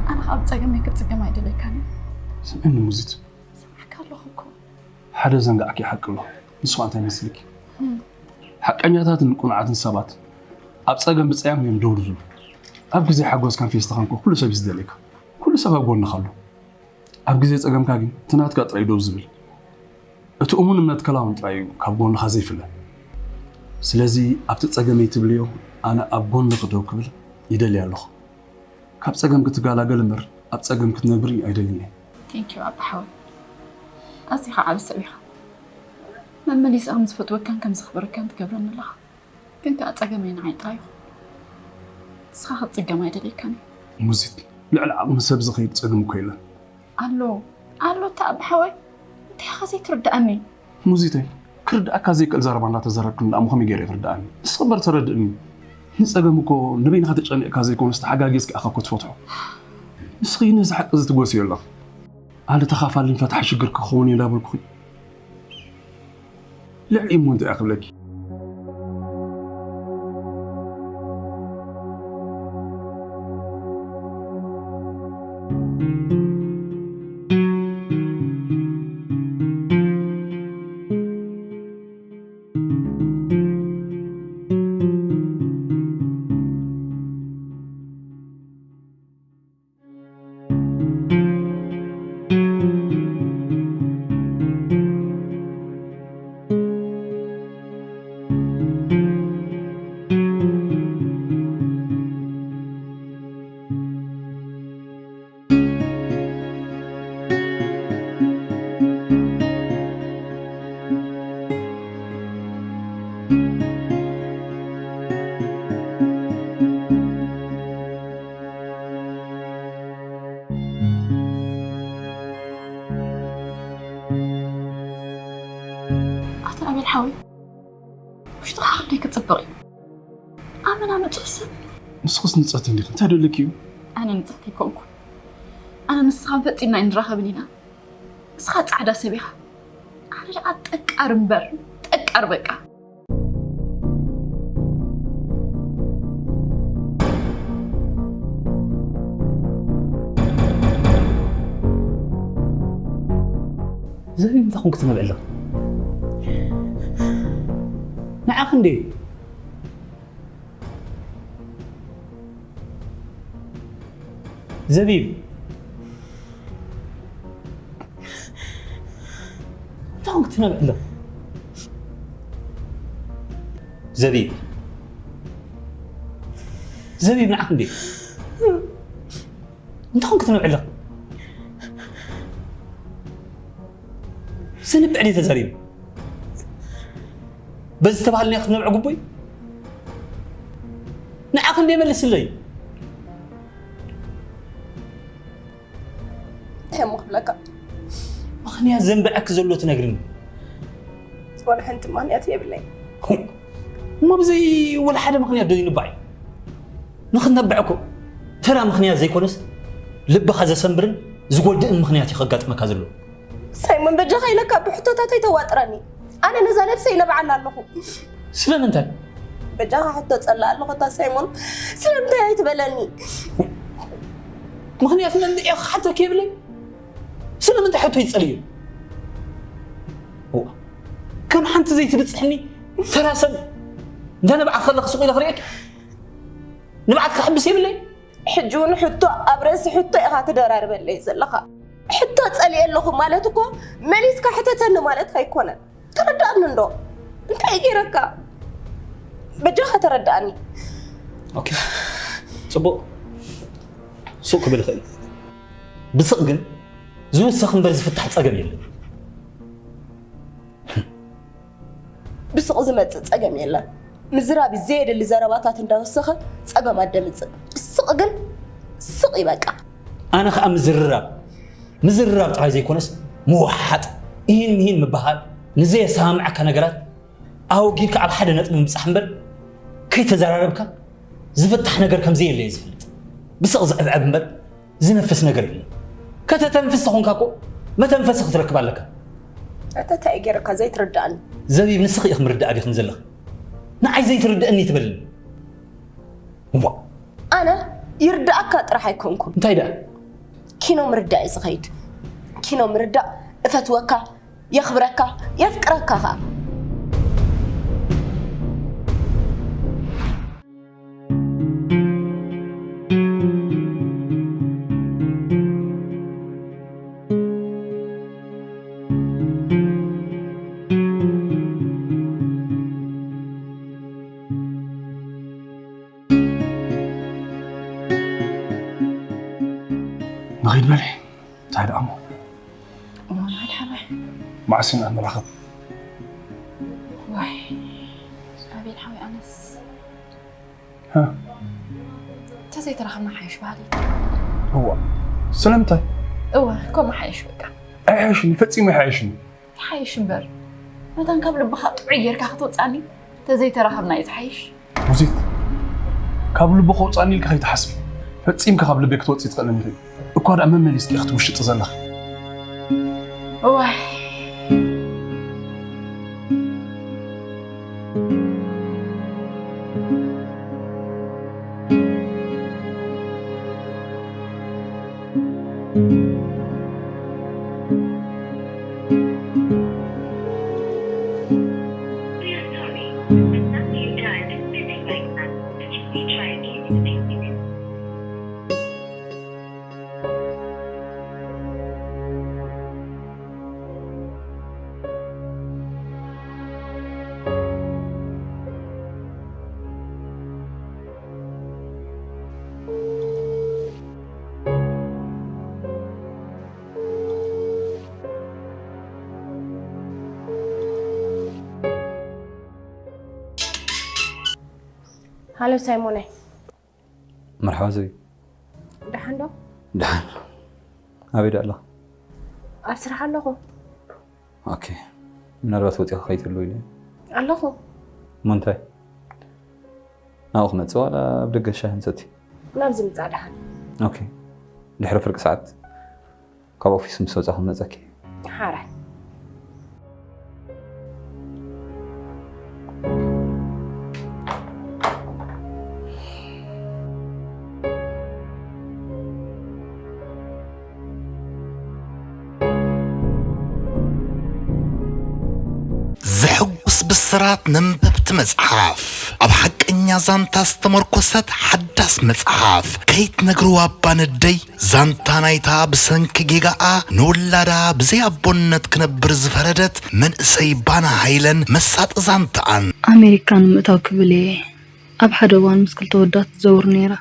ኣነ ኸኣ ብጸገመይ ክጽገም ኣይደለካን እየ። ስምዕኒ ሙዚት። ሰማዕካ ኣለኹ እኮ። ሓደ ዘንጋዕኪ ሓቂ ኣሎ። ንሱ እንታይ መስልኪ? ሓቀኛታትን ቅኑዓትን ሰባት ኣብ ጸገም ብጸያም እዮም ደው ዝብሉ። ኣብ ግዜ ሓጎስካን ፌስታኻን እኮ ኩሉ ሰብ እዩ ዝደልየካ። ኩሉ ሰብ ኣብ ጎንኻ ኣሎ። ኣብ ግዜ ጸገምካ ግን እቲ ናትካ ጥራይ ደው ዝብል። እቲ እሙን እምነትካ ላውን ጥራይ እዩ ካብ ጎንኻ ዘይፍለ። ስለዚ ኣብቲ ጸገመይ ትብልዮ ኣነ ኣብ ጎንኺ ደው ክብል ይደሊ ኣለኹ። ካብ ጸገም ክትገላገል እምበር ኣብ ጸገም ክትነብሪ ኣይደልን እየ። Thank you ኣባ ሓወይ ኣዚኻ ዓቢ ሰብ ኢኻ። መመሊሰ ከም ዝፈትወካን ከም ዘኽብረካን ትገብረኒ ኣለኻ። ግን ከኣ ጸገመይ ንዓይ ጥራይ ኢኹ። ንስኻ ክትጽገም ኣይደልየካን እየ። ሙዚት ልዕሊ ዓቕሚ ሰብ ዝኸይድ ጸገም እኮ የለን። ኣሎ ኣሎ እታ ኣባ ሓወይ እንታይ ኢኻ ዘይትርድኣኒ? ሙዚተይ ክርድኣካ ዘይክእል ዘረባ እንዳተዘረብክኒ ደኣ እሞ ከመይ ገይረ ክርድኣኒ? እስኺ እምበር ተረድእኒ። ንጸገም እኮ ንበይንኻ ተጨኒቕካ ዘይኮነስ ተሓጋጊዝካ ኢኻ እኮ ትፈትሖ። ንስኺ ነዚ ሓቂ እዚ ትጎስዮ ኣለኺ። ኣነ ተኻፋልን ፈታሒ ሽግር ክኸውን እየ እንዳበልኩኺ ልዕሊ እሞ እንታይ እየ ክብለኪ? ኣታ ኣቤል ሓወይ ውሽጥኻ ክንደይ ክጽብቕ እዩ። ኣመና ንጹህ ሰብ። ንስኽስ ንጽህቲ እንዲኺ እንታይ ደለኪ እዩ? ኣነ ንጽህቲ ኣይኮንኩን። ኣነ ንስኻን ፈጺምና ኣይንራኸብን ኢና። ንስኻ ጻዕዳ ሰብ ኢኻ። ኣነ ደኣ ጠቃር እምበር ጠቃር በቃ። ዘቢብ እንታይ ኮንክ ትነብዕ ኣለኻ? ንዓኺ እንዴ? ዘቢብ እንታይ ኮንክ ትነብዕ ኣለኻ? ዘቢብ ዘቢብ ንዓኽ እንዴ እንታይ ኾንክ ትነብዕ ኣለኽ? ዘንብዕ ድየ ተዛሪቡ? በዚ ዝተባህልናዮ ክትነብዕ ግቡእ እዩ? ንዓኽ እንዴ መልስለይ። እንታይ እሞ ክብለካ? ምኽንያት ዘንብዐኪ ዘሎ ትነግርኒ። ወላ ሓንቲ ምኽንያት የብለይ። እሞ ብዘይ ወላ ሓደ ምኽንያት ዶ ይንባዕ እዩ? ንኽትነብዕ እኮ ተራ ምኽንያት ዘይኮነስ ልብኻ ዘሰንብርን ዝጎድእን ምኽንያት እዩ ከጋጥመካ ዘሎ። ሳይሞን በጃኻ ኢለካ ብሕቶታተይ ተዋጥረኒ። ኣነ ነዛ ነብሰይ ይነብዓላ ኣለኹ። ስለምንታይ? በጃኻ ሕቶ ጸላ ኣለኹ እታ ሳይሞን ስለምንታይ ኣይትበለኒ? ምኽንያት መንብዒ ክሓተኪ የብለይ። ስለምንታይ ሕቶ ይጸልዩ? እዋ፣ ከም ሓንቲ ዘይትብጽሕኒ ተራ ሰብ እንተ ነብዓ ከለኺ ስቕ ኢለ ክርእየኪ ንብዓት ክሕብስ የብለይ። ሕጂ እውን ሕቶ ኣብ ርእሲ ሕቶ ኢኻ ትደራርበለይ ዘለኻ። ሕቶ ጸሊኤ ኣለኹ ማለት እኮ መሊስካ ሕተተኒ ማለት ኣይኮነን። ተረዳእኒ እንዶ እንታይ ገይረካ? በጃኻ ተረዳእኒ። ኦኬ፣ ጽቡቕ፣ ሱቕ ክብል ይኽእል። ብስቕ ግን ዝውሰኽ እምበር ዝፍታሕ ጸገም የለን። ብስቕ ዝመጽእ ጸገም የለን። ምዝራብ ዘየድሊ ዘረባታት እንዳወሰኸ ጸገማት ደምጽእ። ብስቕ ግን ስቕ ይበቃ። ኣነ ኸኣ ምዝርራብ ምዝርራብ ጥራይ ዘይኮነስ ምውሓጥ፣ ኢሂን ምሂን ምብሃል፣ ንዘየሰማምዓካ ነገራት ኣወጊድካ ኣብ ሓደ ነጥቢ ምብጻሕ እምበር ከይተዘራረብካ ዝፍታሕ ነገር ከም ዘየለ እየ ዝፈልጥ። ብስቕ ዝዕብዕብ እምበር ዝነፍስ ነገር የለን። ከተተንፍስ ተኾንካ እኮ መተንፈሲ ክትረክብ ኣለካ። ኣታ እንታይ እዩ ገይረካ ዘይትርዳእኒ? ዘቢብ ንስኺ ኢኺ ምርዳእ ዲኽን ዘለኺ? ንዓይ ዘይትርድእኒ ትብልኒ? እዋ ኣነ ይርዳእካ ጥራሕ ኣይኮንኩን። እንታይ ደኣ? ኪኖ ምርዳእ እዩ ዝኸይድ። ኪኖ ምርዳእ እፈትወካ፣ የኽብረካ፣ የፍቅረካ ኸኣ። ንኸይድ በሊ። እንታይ ደኣ እሞ? እዋን ሓድ ሓባይ መዓስ ኢና ንራኸብ? ዋይ ኣቤል ሓወይ ኣነስ ሃ? ተዘይተራኸብና ሓይሽ ባህሊ እዋ። ስለምንታይ? እወ ከምኡ ሓይሽ በቃ ኣይሓይሽኒ፣ ፈጺሙ ኣይሓይሽኒ። ይሓይሽ እምበር መታን ካብ ልብኻ ጥዑይ ጌርካ ክትወፃኒ ተዘይተራኸብና እዩ ዝሓይሽ። ሙዚት፣ ካብ ልቢ ከውፃኒ ኢልካ ከይትሓስቢ። ፈጺምካ ካብ ልበይ ክትወፅኢ ትኽእልን ኢኺ። እኳ ደኣ መመሊስኪ ኢኺ ትውሽጢ ዘለኺ። እዋይ ሃሎ ሳይሞነይ። መርሓባ ዘይ ደሓን ዶ? ደሓን። ኣበይ ዶ ኣለኻ? ኣብ ስራሕ ኣለኹ። ኦኬ። ምናልባት ወፂኻ ከይትህሉ ኢለ። ኣለኹ። እሞ እንታይ? ናብኡ ክመፅእ ዋላ ኣብ ደገ ሻሂ ንሰቲ? ናብዚ ምፃእ ደሓን። ኦኬ። ድሕሪ ፍርቂ ሰዓት ካብ ኦፊስ ምስ ወፃኹ መፀኪ። ሓራይ። ዘሐጉስ ብስራት ነንበብቲ መጽሓፍ። ኣብ ሓቀኛ ዛንታ ዝተመርኮሰት ሓዳስ መጽሓፍ። ከይትነግርዋ እባ ነደይ፣ ዛንታ ናይታ ብሰንኪ ጌጋኣ ንውላዳ ብዘይ ኣቦነት ክነብር ዝፈረደት መንእሰይ ባና ሃይለን መሳጢ ዛንታኣን። ኣሜሪካ ንምእታው ክብል እየ ኣብ ሓደ እዋን ምስ ክልተ ወዳት ትዘውር ነይራ።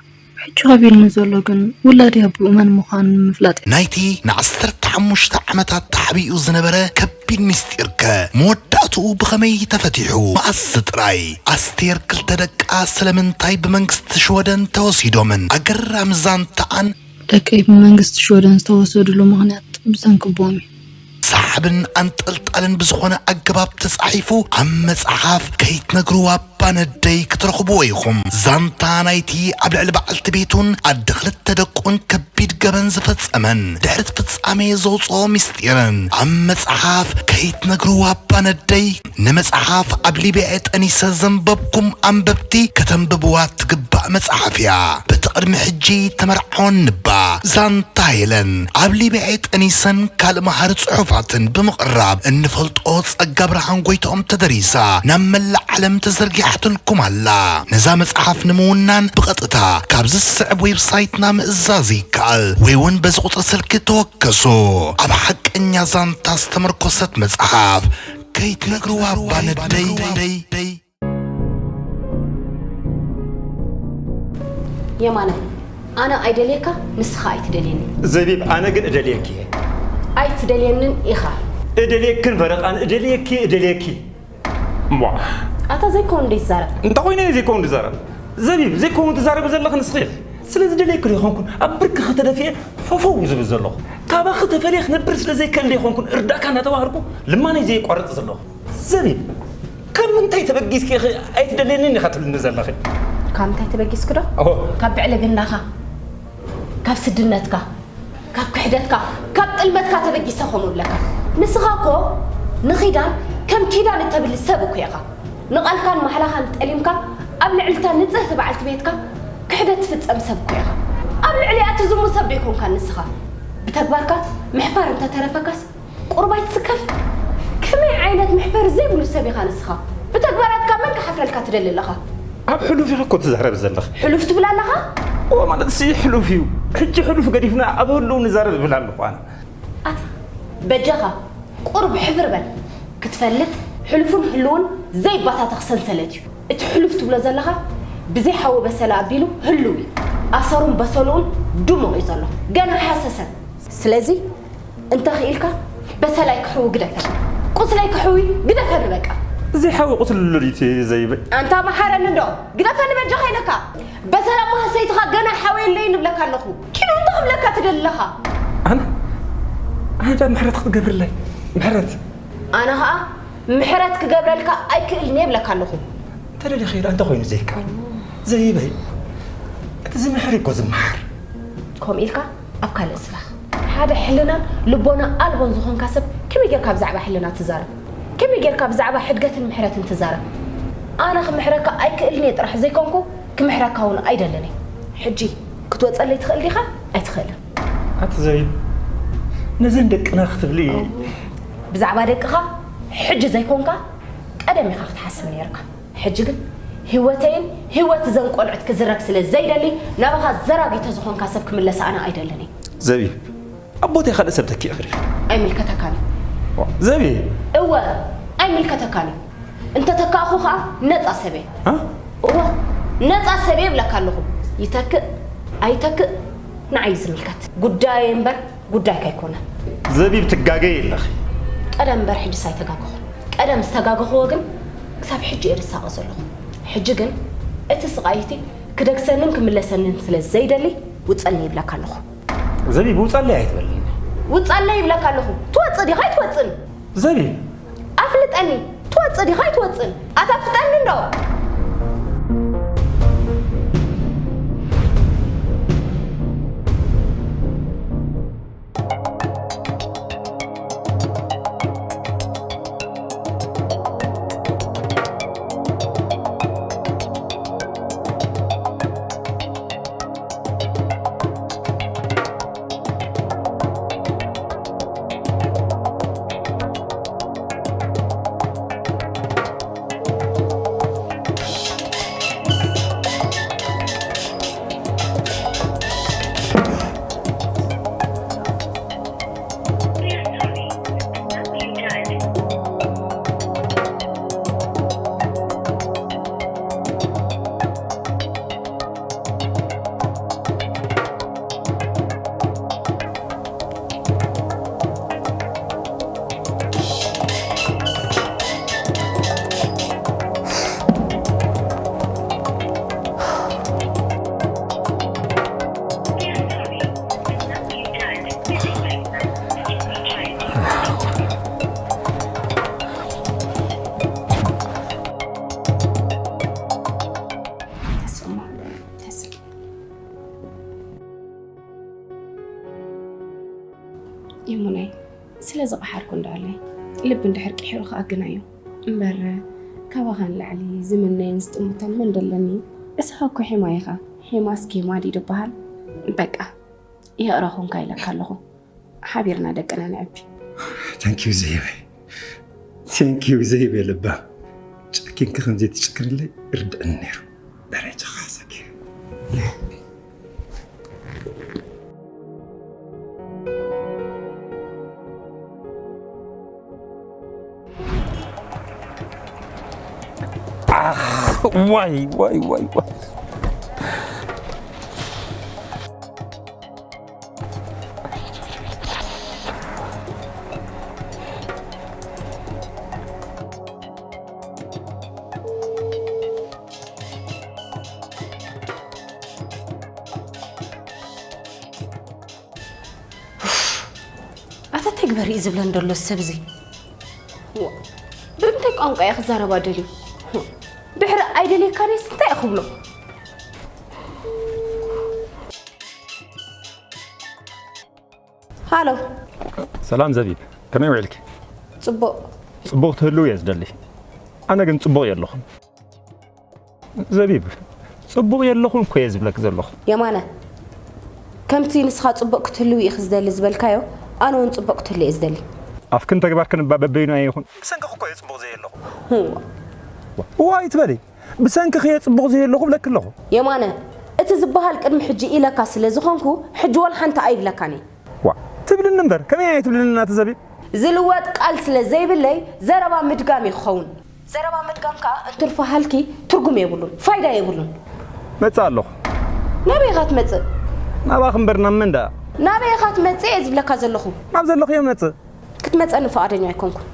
ሕጂ ከቢድኒ ዘሎ ግን ውላድ ኣቦኡ መን ምዃኑ ንምፍላጥ እዩ። ናይቲ ንዓሰርተ ሓሙሽተ ዓመታት ተሓቢኡ ዝነበረ ከቢድ ምስጢርከ መወዳእትኡ ብኸመይ ተፈቲሑ? መኣስ ጥራይ? ኣስቴር ክልተ ደቃ ስለምንታይ ብመንግስቲ ሽወደን ተወሲዶምን? ኣገራሚ ዛንታኣን ደቀይ ብመንግስቲ ሽወደን ዝተወሰድሉ ምኽንያት ብሰንኪ ኣቦኦም እዩ። ሰሓብን ኣንጠልጣልን ብዝኾነ ኣገባብ ተጻሒፉ ኣብ መጽሓፍ ከይትነግርዋ ባነደይ ክትረኽብዎ ኢኹም። ዛንታ ናይቲ ኣብ ልዕሊ በዓልቲ ቤቱን ኣደ ክልተ ደቁን ከቢድ ገበን ዝፈጸመን ድሕሪ እቲ ፍጻሜ ዘውጽኦ ምስጢርን ኣብ መጽሓፍ ከይትነግርዋ ባነደይ። ንመጽሓፍ ኣብ ሊብያ ጠኒሰ ዘንበብኩም ኣንበብቲ ከተንብብዋ ትግባእ መጽሓፍ እያ። በቲ ቅድሚ ሕጂ ተመርዓወን ንባ ዛንታ ሄለን ኣብ ሊብያ ጠኒሰን ካልእ መሃሪ ጽሑፋትን ብምቕራብ እንፈልጦ ጸጋ ብርሃን ጎይትኦም ተደሪሳ ናብ መላእ ዓለም ተዘርጊሓትልኩም ኣላ። ነዛ መጽሓፍ ንምውናን ብቐጥታ ካብዚ ዝስዕብ ዌብሳይትና ምእዛዝ ይከኣል ወይ እውን በዚ ቁጽሪ ስልኪ ተወከሱ። ኣብ ሓቀኛ ዛንታ ዝተመርኮሰት መጽሓፍ ከይትነግርዋ ባነደይ። የማነ፣ ኣነ ኣይደልየካ፣ ንስኻ ኣይትደልየኒ። ዘቢብ፣ ኣነ ግን እደልየኪ እየ። ኣይትደልየንን ኢኻ። እደልየክን ፈረቓን፣ እደልየኪ፣ እደልየኪ። እሞ። ኣታ ዘይከውን እንዴ ትዛረብ? እንታይ ኮይነ እየ ዘይከውን ዝዛረብ? ዘቢብ፣ ዘይከውን ትዛረቢ ዘለኺ ንስኺ ኢኺ። ስለ ዝደልየኪ ዶ ይኾንኩን ኣብ ብርክኺ ተደፊኤ ፈፈው ዝብል ዘለኹ? ካባኺ ተፈልየ ክነብር ስለ ዘይክእል ዶ ይኾንኩን እርዳእካ እናተባህልኩ ልማነይ ዘየቋርጽ ዘለኹ? ዘቢብ፣ ካብ ምንታይ ተበጊስኪ ኢኺ ኣይትደልየንን ኢኻ ትብልኒ ዘለኺ? ካብ ምንታይ ተበጊስኪ ዶ? ኣዎ። ካብ ብዕልግናኻ፣ ካብ ስድነትካ፣ ካብ ክሕደትካ፣ ካብ ጥልመትካ ተበጊሰ ከምኡ እብለካ። ንስኻ እኮ ንኺዳን ከም ኪዳን እተብሊ ሰብ እኮ ኢኻ። ንቓልካን ማሕላኻን ጠሊምካ ኣብ ልዕሊ እታ ንጽህቲ በዓልቲ ቤትካ ክሕደት ትፍጸም ሰብ እኮ ኢኻ። ኣብ ልዕሊኣ ትዝሙ ሰብ ዶ ኣይኮንካን ንስኻ? ብተግባርካ ምሕፋር እንተተረፈካስ ቁሩብ ኣይትስከፍ? ከመይ ዓይነት መሕፈሪ ዘይብሉ ሰብ ኢኻ ንስኻ? ብተግባራትካ መን ክሓፍረልካ ትደሊ ኣለኻ? ኣብ ሕሉፍ ኢኺ እኮ ትዛረቢ ዘለኺ። ሕሉፍ ትብል ኣለኻ? እወ ማለት ሲ ሕሉፍ እዩ። ሕጂ ሕሉፍ ገዲፍና ኣብ ህሉው ንዛረብ እብል ኣለኹ ኣነ። ኣታ በጃኻ ቁሩብ ሕፍር በል። ክትፈልጥ ሕሉፍን ህሉውን ዘይባታተኽ ሰንሰለት እዩ። እቲ ሕሉፍ ትብሎ ዘለኻ ብዘይ ሓዊ በሰላ ኣቢሉ ህሉው እዩ። ኣሰሩን በሰልኡን ድሙቕ እዩ ዘሎ። ገና ኣይሃሰሰን። ስለዚ እንተ ኽኢልካ በሰላይ ክሕዊ ግደፈኒ። ቁስለይ ክሕዊ ግደፈኒ በቃ። ዘይሓዊ ቁስሊ ኣሎ ድዩ እቲ ዘይበይ? ኣንታ መሓረኒ እንዶ ግደፈኒ በጃኻ ኢለካ። በሰላ እሞ ሃሰይትኻ ገና ኣይሓወየለይን እብለካ ኣለኹ። ኪዱ እንታይ ክብለካ ትደሊ ኣለኻ? ኣነ? ኣነ ዳ ምሕረት ክትገብርለይ? ምሕረት? ኣነ ኸኣ ምሕረት ክገብረልካ ኣይክእልን እየ እብለካ ኣለኹ። እንተ ደሊኺ ደኣ እንታይ ኮይኑ ዘይከኣል? ዘይበይ። እቲ ዝምሕር እዩ እኮ ዝመሓር። ከምኡ ኢልካ ኣብ ካልእ ስበኽ። ሓደ ሕልናን ልቦና ኣልቦን ዝኾንካ ሰብ ከመይ ጌርካ ብዛዕባ ሕልና ትዛረብ? ከመይ ጌርካ ብዛዕባ ሕድገትን ምሕረትን ትዛረብ? ኣነ ክምሕረካ ኣይክእልን እየ ጥራሕ ዘይኮንኩ ክምሕረካ እውን ኣይደልን እየ። ሕጂ ክትወጸለይ ትኽእል ዲኻ? ኣይትኽእልን። ኣቲ ዘቢብ ነዘን ደቅና ክትብሊ ብዛዕባ ደቅኻ ሕጂ ዘይኮንካ ቀደም ኢኻ ክትሓስብ ነይርካ። ሕጂ ግን ህይወተይን ህይወት እዘን ቆልዑት ክዝረግ ስለ ዘይደሊ ናባኻ ዘራጊ ተዝኾንካ ሰብ ክምለስ ኣነ ኣይደልን እየ። ዘቢብ ኣብ ቦተይ ካልእ ሰብ ተኪእኺ ዲኺ? ኣይምልከተካን እዩ። ዘቢብ እወ ኣይምልከተካን እዩ። እንተተካእኹ ኸኣ ነጻ ሰብ እየ። እወ ነጻ ሰብ እየ እብለካ ኣለኹ። ይተክእ ኣይተክእ ንዓይ እዩ ዝምልከት። ጉዳየይ እምበር ጉዳይካ ኣይኮነን። ዘቢብ ትጋገይ ኣለኺ። ቀደም እምበር ሕጅስ ኣይተጋገኹን። ቀደም ዝተጋገኽዎ ግን ክሳብ ሕጂ እየ ዝሳቐ ዘለኹ። ሕጂ ግን እቲ ስቓይ እቲ ክደግሰንን ክምለሰንን ስለ ዘይደሊ ውጸለይ ይብለካ ኣለኹ። ዘቢብ ውጸለይ ኣይትበልኒ። ውጸለይ ይብለካ ኣለኹ። ትወጽእ ዲኻ ኣይትወጽእን? ዘቢብ ኣፍልጠኒ፣ ትወጽእ ዲኻ ኣይትወጽእን? ኣታ ፍጠኒ እንዶ። ስለ ዝቐሓርኩ እንዳለይ። ልቢ እንድሕር ቅሒሩ ከኣ ግናዮ። እምበር፣ ካባኻ ንላዕሊ ዝምነይን ዝጥምቶን መን ደለኒ? እስኻ እኮ ሒማ ኢኻ። ሒማስ ኬማ ድዩ ዝበሃል? በቃ፣ ይቕረ ኹንካ ኢለካ ኣለኹ። ሓቢርና ደቅና ንዕቢ። Thank you ዘይበ። Thank you ዘይበ ልባ። ጨኪንኪ ከም ዘይትጭክንለይ ርድእኒ ነይሩ። ደረጃኻ ሓሰኪ። ኣኽ፣ ዋይ፣ ዋይ፣ ዋይ፣ ዋይ። ኣታ ተግበር እዩ ዝብለን ዘሎ ሰብ እዚ። ዋ፣ ብምንታይ ቋንቋ እየ ክዛረባ ደልዩ? ድሕሪ ኣይደልየካ ደስ እንታይ እየ ክብሎ? ሃሎ። ሰላም ዘቢብ፣ ከመይ ውዒልኪ? ጽቡቕ። ጽቡቕ ትህልው እየ ዝደሊ። ኣነ ግን ጽቡቕ የለኹን። ዘቢብ፣ ጽቡቕ የለኹን እኮ እየ ዝብለክ ዘለኹ። የማነ፣ ከምቲ ንስኻ ጽቡቕ ክትህልው ኢኺ ዝደሊ ዝበልካዮ፣ ኣነ እውን ጽቡቕ ክትህሉ እየ ዝደሊ። ኣፍክን ተግባርክን እባ በበይኑ ኣይኹን። ብሰንክኽ እኮ እየ ጽቡቕ ዘየለኹ። ህዋ። ዋ፣ ዋ ኣይትበሊ። ብሰንክኽ እየ ጽቡቕ ዘየለኹ ብለክ ኣለኹ። የማነ፣ እቲ ዝበሃል ቅድሚ ሕጂ ኢለካ ስለ ዝኾንኩ፣ ሕጂ ወላ ሓንቲ ኣይብለካን እየ። ዋ፣ ትብልኒ እምበር፣ ከመይ ኣይትብልኒ ናቲ ዘቢብ? ዝልወጥ ቃል ስለ ዘይብለይ፣ ዘረባ ምድጋም እዩ ክኸውን። ዘረባ ምድጋም ከኣ እንትርፎ ሃልኪ ትርጉም የብሉን፣ ፋይዳ የብሉን። መጽእ ኣለኹ። ናበይ ኢኻ ትመጽእ? ናባኺ እምበር ናብ መን ደኣ? ናበይ ኢኻ ትመጽእ እየ ዝብለካ ዘለኹ። ናብ ዘለኽዮ መጽእ። ክትመጸኒ ፍቓደኛ ኣይኮንኩን።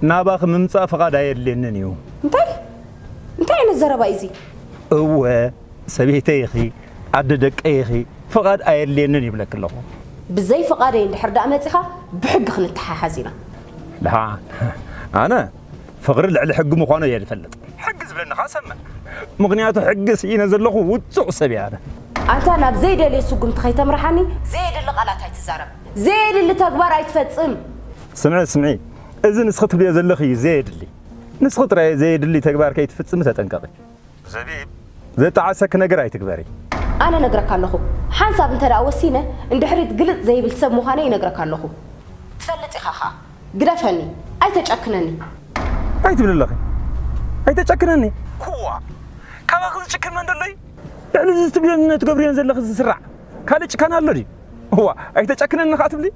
ናባኺ ምምጻእ ፍቓድ ኣየድልየንን እዩ። እንታይ? እንታይ ዓይነት ዘረባ እዩ እዚ? እወ፣ ሰበይተይ ኢኺ፣ ኣደ ደቀይ ኢኺ፣ ፍቓድ ኣየድልየንን ይብለኪ ኣለኹ። ብዘይ ፍቓደይ እንድሕር ደኣ መጺኻ፣ ብሕጊ ክንተሓሓዝ ኢና። ደሓን፣ ኣነ ፍቕሪ ልዕሊ ሕጊ ምዃኑ እየ ዝፈልጥ። ሕጊ ዝብለኒ ኸኣ ሰምዕ። ምኽንያቱ ሕጊ ስኢነ ዘለኹ ውጹዕ ሰብ እየ ኣነ። ኣንታ ናብ ዘይደልዮ ስጉምቲ ከይተምርሓኒ፣ ዘየድሊ ቃላት ኣይትዛረብ። ዘየድሊ ተግባር ኣይትፈጽም። ስምዒ፣ ስምዒ። እዚ ንስኺ ትብልዮ ዘለኺ እዩ ዘየድሊ። ንስኺ ጥራይ ዘየድሊ ተግባር ከይትፍጽሚ ተጠንቀቒ። ዘቢብ፣ ዘጠዓሰኪ ነገር ኣይትግበሪ። ኣነ ነግረካ ኣለኹ፣ ሓንሳብ እንተ ደኣ ወሲነ፣ እንድሕሪት ግልጽ ዘይብል ሰብ ምዃነይ ይነግረካ ኣለኹ። ትፈልጥ ኢኻ ኸኣ። ግደፈኒ፣ ኣይተጨክነኒ። ኣይትብሊ ኣለኺ። ኣይተጨክነኒ። ክዋ፣ ካባኺ ዝጭክን መን ደሎ እዩ? ልዕሊ እዚ ትብልዮን ትገብርዮን ዘለኺ ዝስራዕ ካልእ ጭካነ ኣሎ ድዩ? እዋ፣ ኣይተጨክነኒ ኸኣ ትብሊ?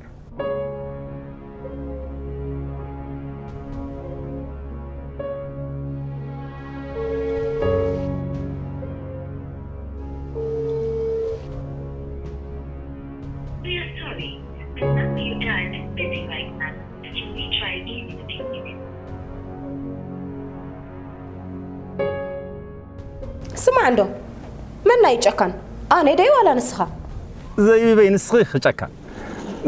We are sorry, the number you dialed is busy right now. Can you try again in a few minutes? ስማዕ እንዶ፣ መን ናይ ጨካን? ኣነ ደይ ዋላ ንስኻ? ዘይብበይ ንስኺ ኢኺ ጨካን።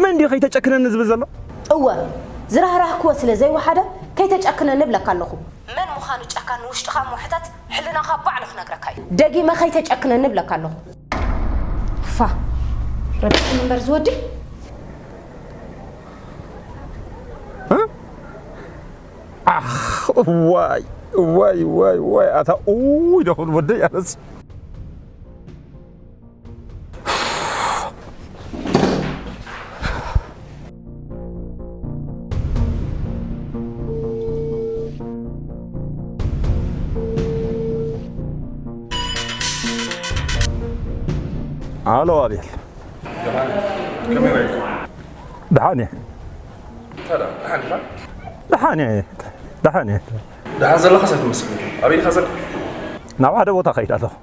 መን ድዩ ከይተጨክነኒ ዝብል ዘሎ? እወ፣ ዝራህራህክዎ ስለ ዘይወሓደ ከይተጨክነኒ እብለካ ኣለኹ። መን ምዃኑ ጨካን ንውሽጥኻ ምውሕታት ሕልናኻ ባዕሉ ክነግረካ እዩ። ደጊመ ከይተጨክነኒ እብለካ ኣለኹ። ፋ፣ ረብሽኒ እምበር ዝወዲ። እ? ኣኽ፣ ዋይ፣ ዋይ፣ ዋይ፣ ዋይ፣ ኣታ፣ ኡይ፣ ደኹል ወደይ ኣነስ። ኣሎ ኣቤል። ከመይ ውዒልኩም? ደሓን እየ። እንታይ ደኣ? ደሓን ኢኻ? ደሓን እየ። ደሓን እየ። ደሓን ዘለኻስ ኣይትመስልን። ኣበይ ኢኻ ዘለኻ? ናብ ሓደ ቦታ ከይድ ኣለኹ።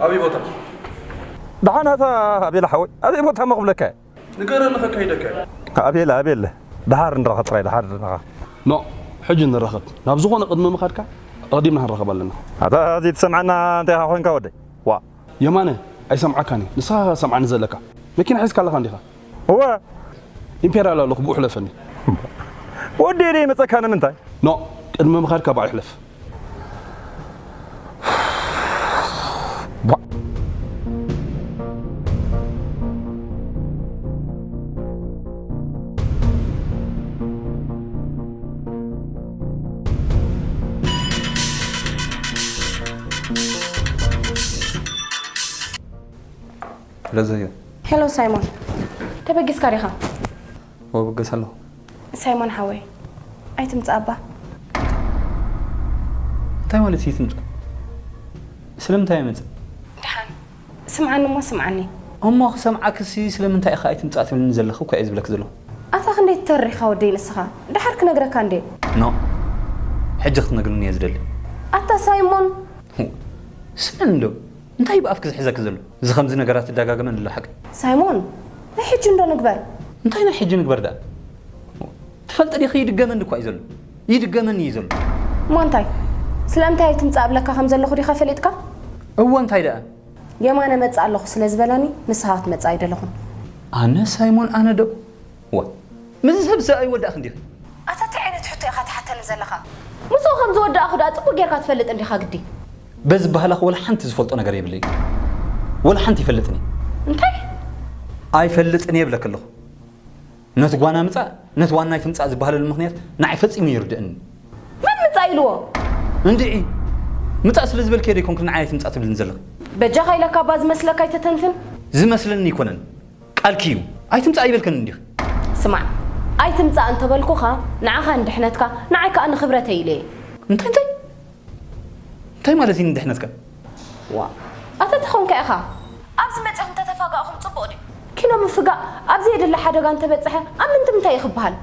ኣበይ ቦታ? ደሓን ኣታ ኣቤል ሓወይ፣ ኣበይ ቦታ እሞ ክብለካ እየ? ንገረኒ ከካይደካ እየ። ኣቤል፣ ኣቤል፣ ደሓር ንራኸብ ጥራይ፣ ደሓር ንራኸብ። ኖ፣ ሕጂ ንራኸብ። ናብ ዝኾነ ቅድሚ ምኻድካ ኣቐዲምና ክንራኸብ ኣለና። ኣታ ዘይትሰምዓና እንታይ ኢኻ ኮንካ ወደይ? ዋ። የማነ፣ ኣይሰምዓካን እዩ። ንስኻ ሰምዓኒ ዘለካ። መኪና ሒዝካ ኣለኻ እንዲኻ? እወ። ኢምፔርያል ኣለኹ፣ ብኡ ሕለፈኒ። ወዲ ኢለ ይመጸካ ንምንታይ? ኖ፣ ቅድሚ ምኻድካ ብኣይ ሕለፍ። ቧ። ሄሎ ዘዮ። ሄሎ ሳይሞን፣ ተበጊስካ ዲኻ? ወብገስ ኣለኹ። ሳይሞን ሓወይ፣ ኣይትምጻእ እባ። እንታይ ማለት እዩ ትምጻእ? ስለምንታይ ኣይመጽእ? ደሓን ስምዓኒ እሞ ስምዓኒ። እሞ ክሰምዓክሲ ስለምንታይ ኢኻ ኣይትምጻእ ትብልኒ ዘለኺ እኮ እየ ዝብለኪ ዘለኹ። ኣታ ክንደይ ትተርር ኢኻ ወደይ ንስኻ? ደሓር ክነግረካ እንዴ? ኖ፣ ሕጂ ክትነግርኒ እየ ዝደሊ። ኣታ ሳይሞን። ስምዕኒ እንዶ፣ እንታይ ብኣፍኪ ዝሕዘኪ ዘሎ? እዚ ከምዚ ነገራት ትደጋገመን ኣሎ ሓቂ። ሳይሞን፣ ናይ ሕጂ እንዶ ንግበር። እንታይ ናይ ሕጂ ንግበር ደኣ? ትፈልጢ ዲኺ ይድገመኒ እኳ እዩ ዘሎ። ይድገመኒ እዩ ዘሎ። እሞ እንታይ? ስለምንታይ ኣይትምጻእ እብለካ ከም ዘለኹ ዲኻ ፈሊጥካ? እወ እንታይ ደኣ? የማነ መጽእ ኣለኹ ስለ ዝበለኒ ንስኻ ክትመጽእ ኣይደለኹን። ኣነ ሳይሞን ኣነ ዶ? ዋ፣ ምስዚ ሰብ እዚ ኣይወዳእክን ዲኺ? ኣታ እንታይ ዓይነት ሕቶ ኢኻ ትሓተኒ ዘለኻ? ምስኡ ከም ዝወዳእኹ ደኣ ጽቡቕ ጌርካ ትፈልጥ እንዲኻ ግዲ። በዚ በሃላኹ ወላ ሓንቲ ዝፈልጦ ነገር የብለይ። ወላ ሓንቲ ይፈልጥኒ። እንታይ? ኣይፈልጥን እየ ይብለኪ ኣለኹ። ነቲ ጓና ምጻእ፣ ነቲ ዋናይ ትምጻእ ዝበሃለሉ ምኽንያት ንዓይ ፈጺሙ ይርድእኒ። መን ምጻእ ኢልዎ? እንድዒ፣ ምጻእ ስለ ዝበልክዮ ዶ ይኮንኩ ንዓይ ኣይትምጻእ ትብልኒ ዘለኺ? በጃኻ ኢለካ እባ ዝመስለካ ኣይተተንትን። ዝመስለኒ ኣይኮነን። ቃልኪ እዩ። ኣይትምጻእ ኣይበልክን እንዲኺ። ስማዕ፣ ኣይትምጻእ እንተበልኩኻ ንዓኻ ንድሕነትካ፣ ንዓይ ከኣ ንኽብረተይ ኢለ እየ። እንታይ፣ እንታይ? እንታይ ማለት እዩ ንድሕነትካ? ዋ፣ ኣታ ተኾንካ ኢኻ። ኣብዚ መጺኹም ተተፋጋእኹም ጽቡቕ ድዩ? ኪኖ ምፍጋእ ኣብ ዘየድሊ ሓደጋ እንተበጽሐ ኣብ ምንትምንታይ እዩ ክበሃል?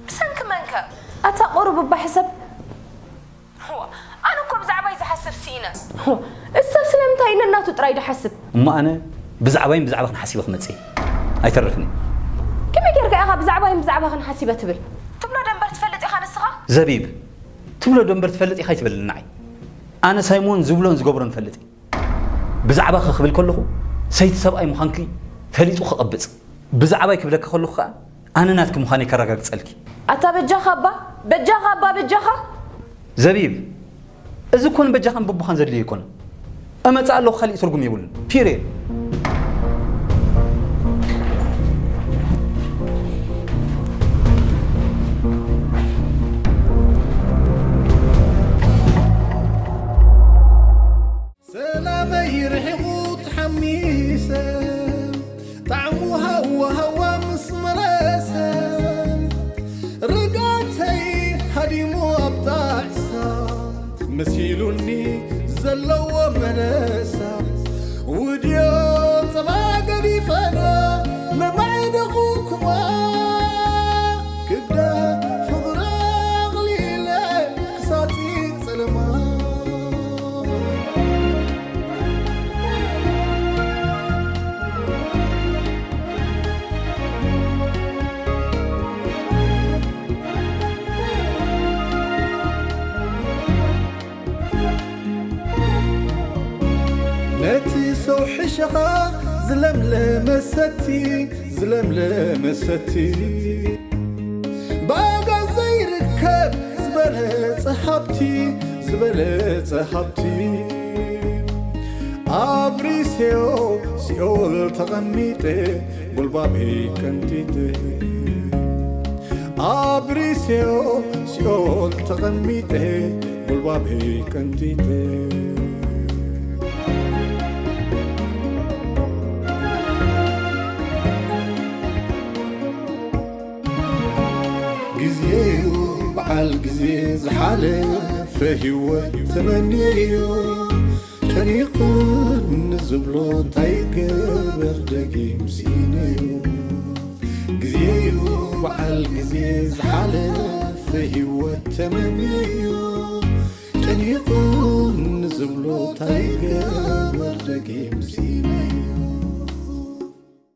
ብሰንኪ መንከ? ኣታ ቁሩብ እባ ሕሰብ። ዋ፣ ኣነ እኮ ብዛዕባይ ዝሓስብ ስኢነ። ዋ፣ እዚ ሰብ ስለምንታይ እዩ ነናቱ ጥራይ ድሓስብ? እሞ ኣነ ብዛዕባይን ብዛዕባኽን ሓሲበ ክመጽእ እየ። ኣይተርፍን እየ። ከመይ ጌርካ ኢኻ ብዛዕባይን ብዛዕባኽን ሓሲበ ትብል? ትብሎ ደንበር ትፈልጥ ኢኻ ንስኻ? ዘቢብ፣ ትብሎ ደንበር ትፈልጥ ኢኻ ኣይትበልኒ ንዓይ። ኣነ ሳይሞን ዝብሎን ዝገብሮን እፈልጥ እየ። ብዛዕባኺ ክብል ከለኹ ሰይቲ ሰብኣይ ምዃንኪ ፈሊጡ ክቐብጽ። ብዛዕባይ ክብለኪ ከለኹ ከኣ ኣነ ናትኪ ምዃነይ ከረጋግጸልኪ። ኣታ በጃኻ እባ፣ በጃኻ እባ፣ በጃኻ። ዘቢብ፣ እዚ እኮ ንበጃኻን በቦኻን ዘድልዮ ኣይኮነን። እመጽእ ኣለኹ፣ ካሊእ ትርጉም የብሉን። ፒርየድ። ሰላመይ ርሒቑ ተሓሚሰ፣ ጣዕሙ ሃዋ ሃዋ ምስ መለሰ፣ ርግኣተይ ሃዲሙ ኣብ ጣዕሳ፣ መሲሉኒ ዘለዎ መለሳ፣ ውድዮ ጸባ ገዲፈና፣ መማዕደኹ ክማ፣ ክብደት ፍቕሪ ኣቕሊለ፣ ክሳብ ጸለማ። ነቲ ሰው ሕሸኻ ዝለምለመ ሰቲ፣ ዝለምለመ ሰቲ። ብኣጋ ዘይርከብ ዝበለጸ ሃብቲ፣ ዝበለጸ ሃብቲ። ኣብሪሴዮ ሲኦል ተቐሚጠ፣ ጉልባበይ ቀንጢጠ። ኣብሪሴዮ ሲኦል ተቐሚጠ፣ ጉልባበይ ቀንጢጠ። ግዜዩ በዓል ግዜ ዝሓለፈ ህይወት ተመንየዮ። ጨኒቑኒ ዝብሎ እንታይ ገበር ደጊም ስኢነዮ። ግዜዩ በዓል ግዜ ዝሓለፈ ህይወት ተመንየዮ። ጨኒቑኒ ዝብሎ እንታይ ገበር ደጊም ስኢነዮ።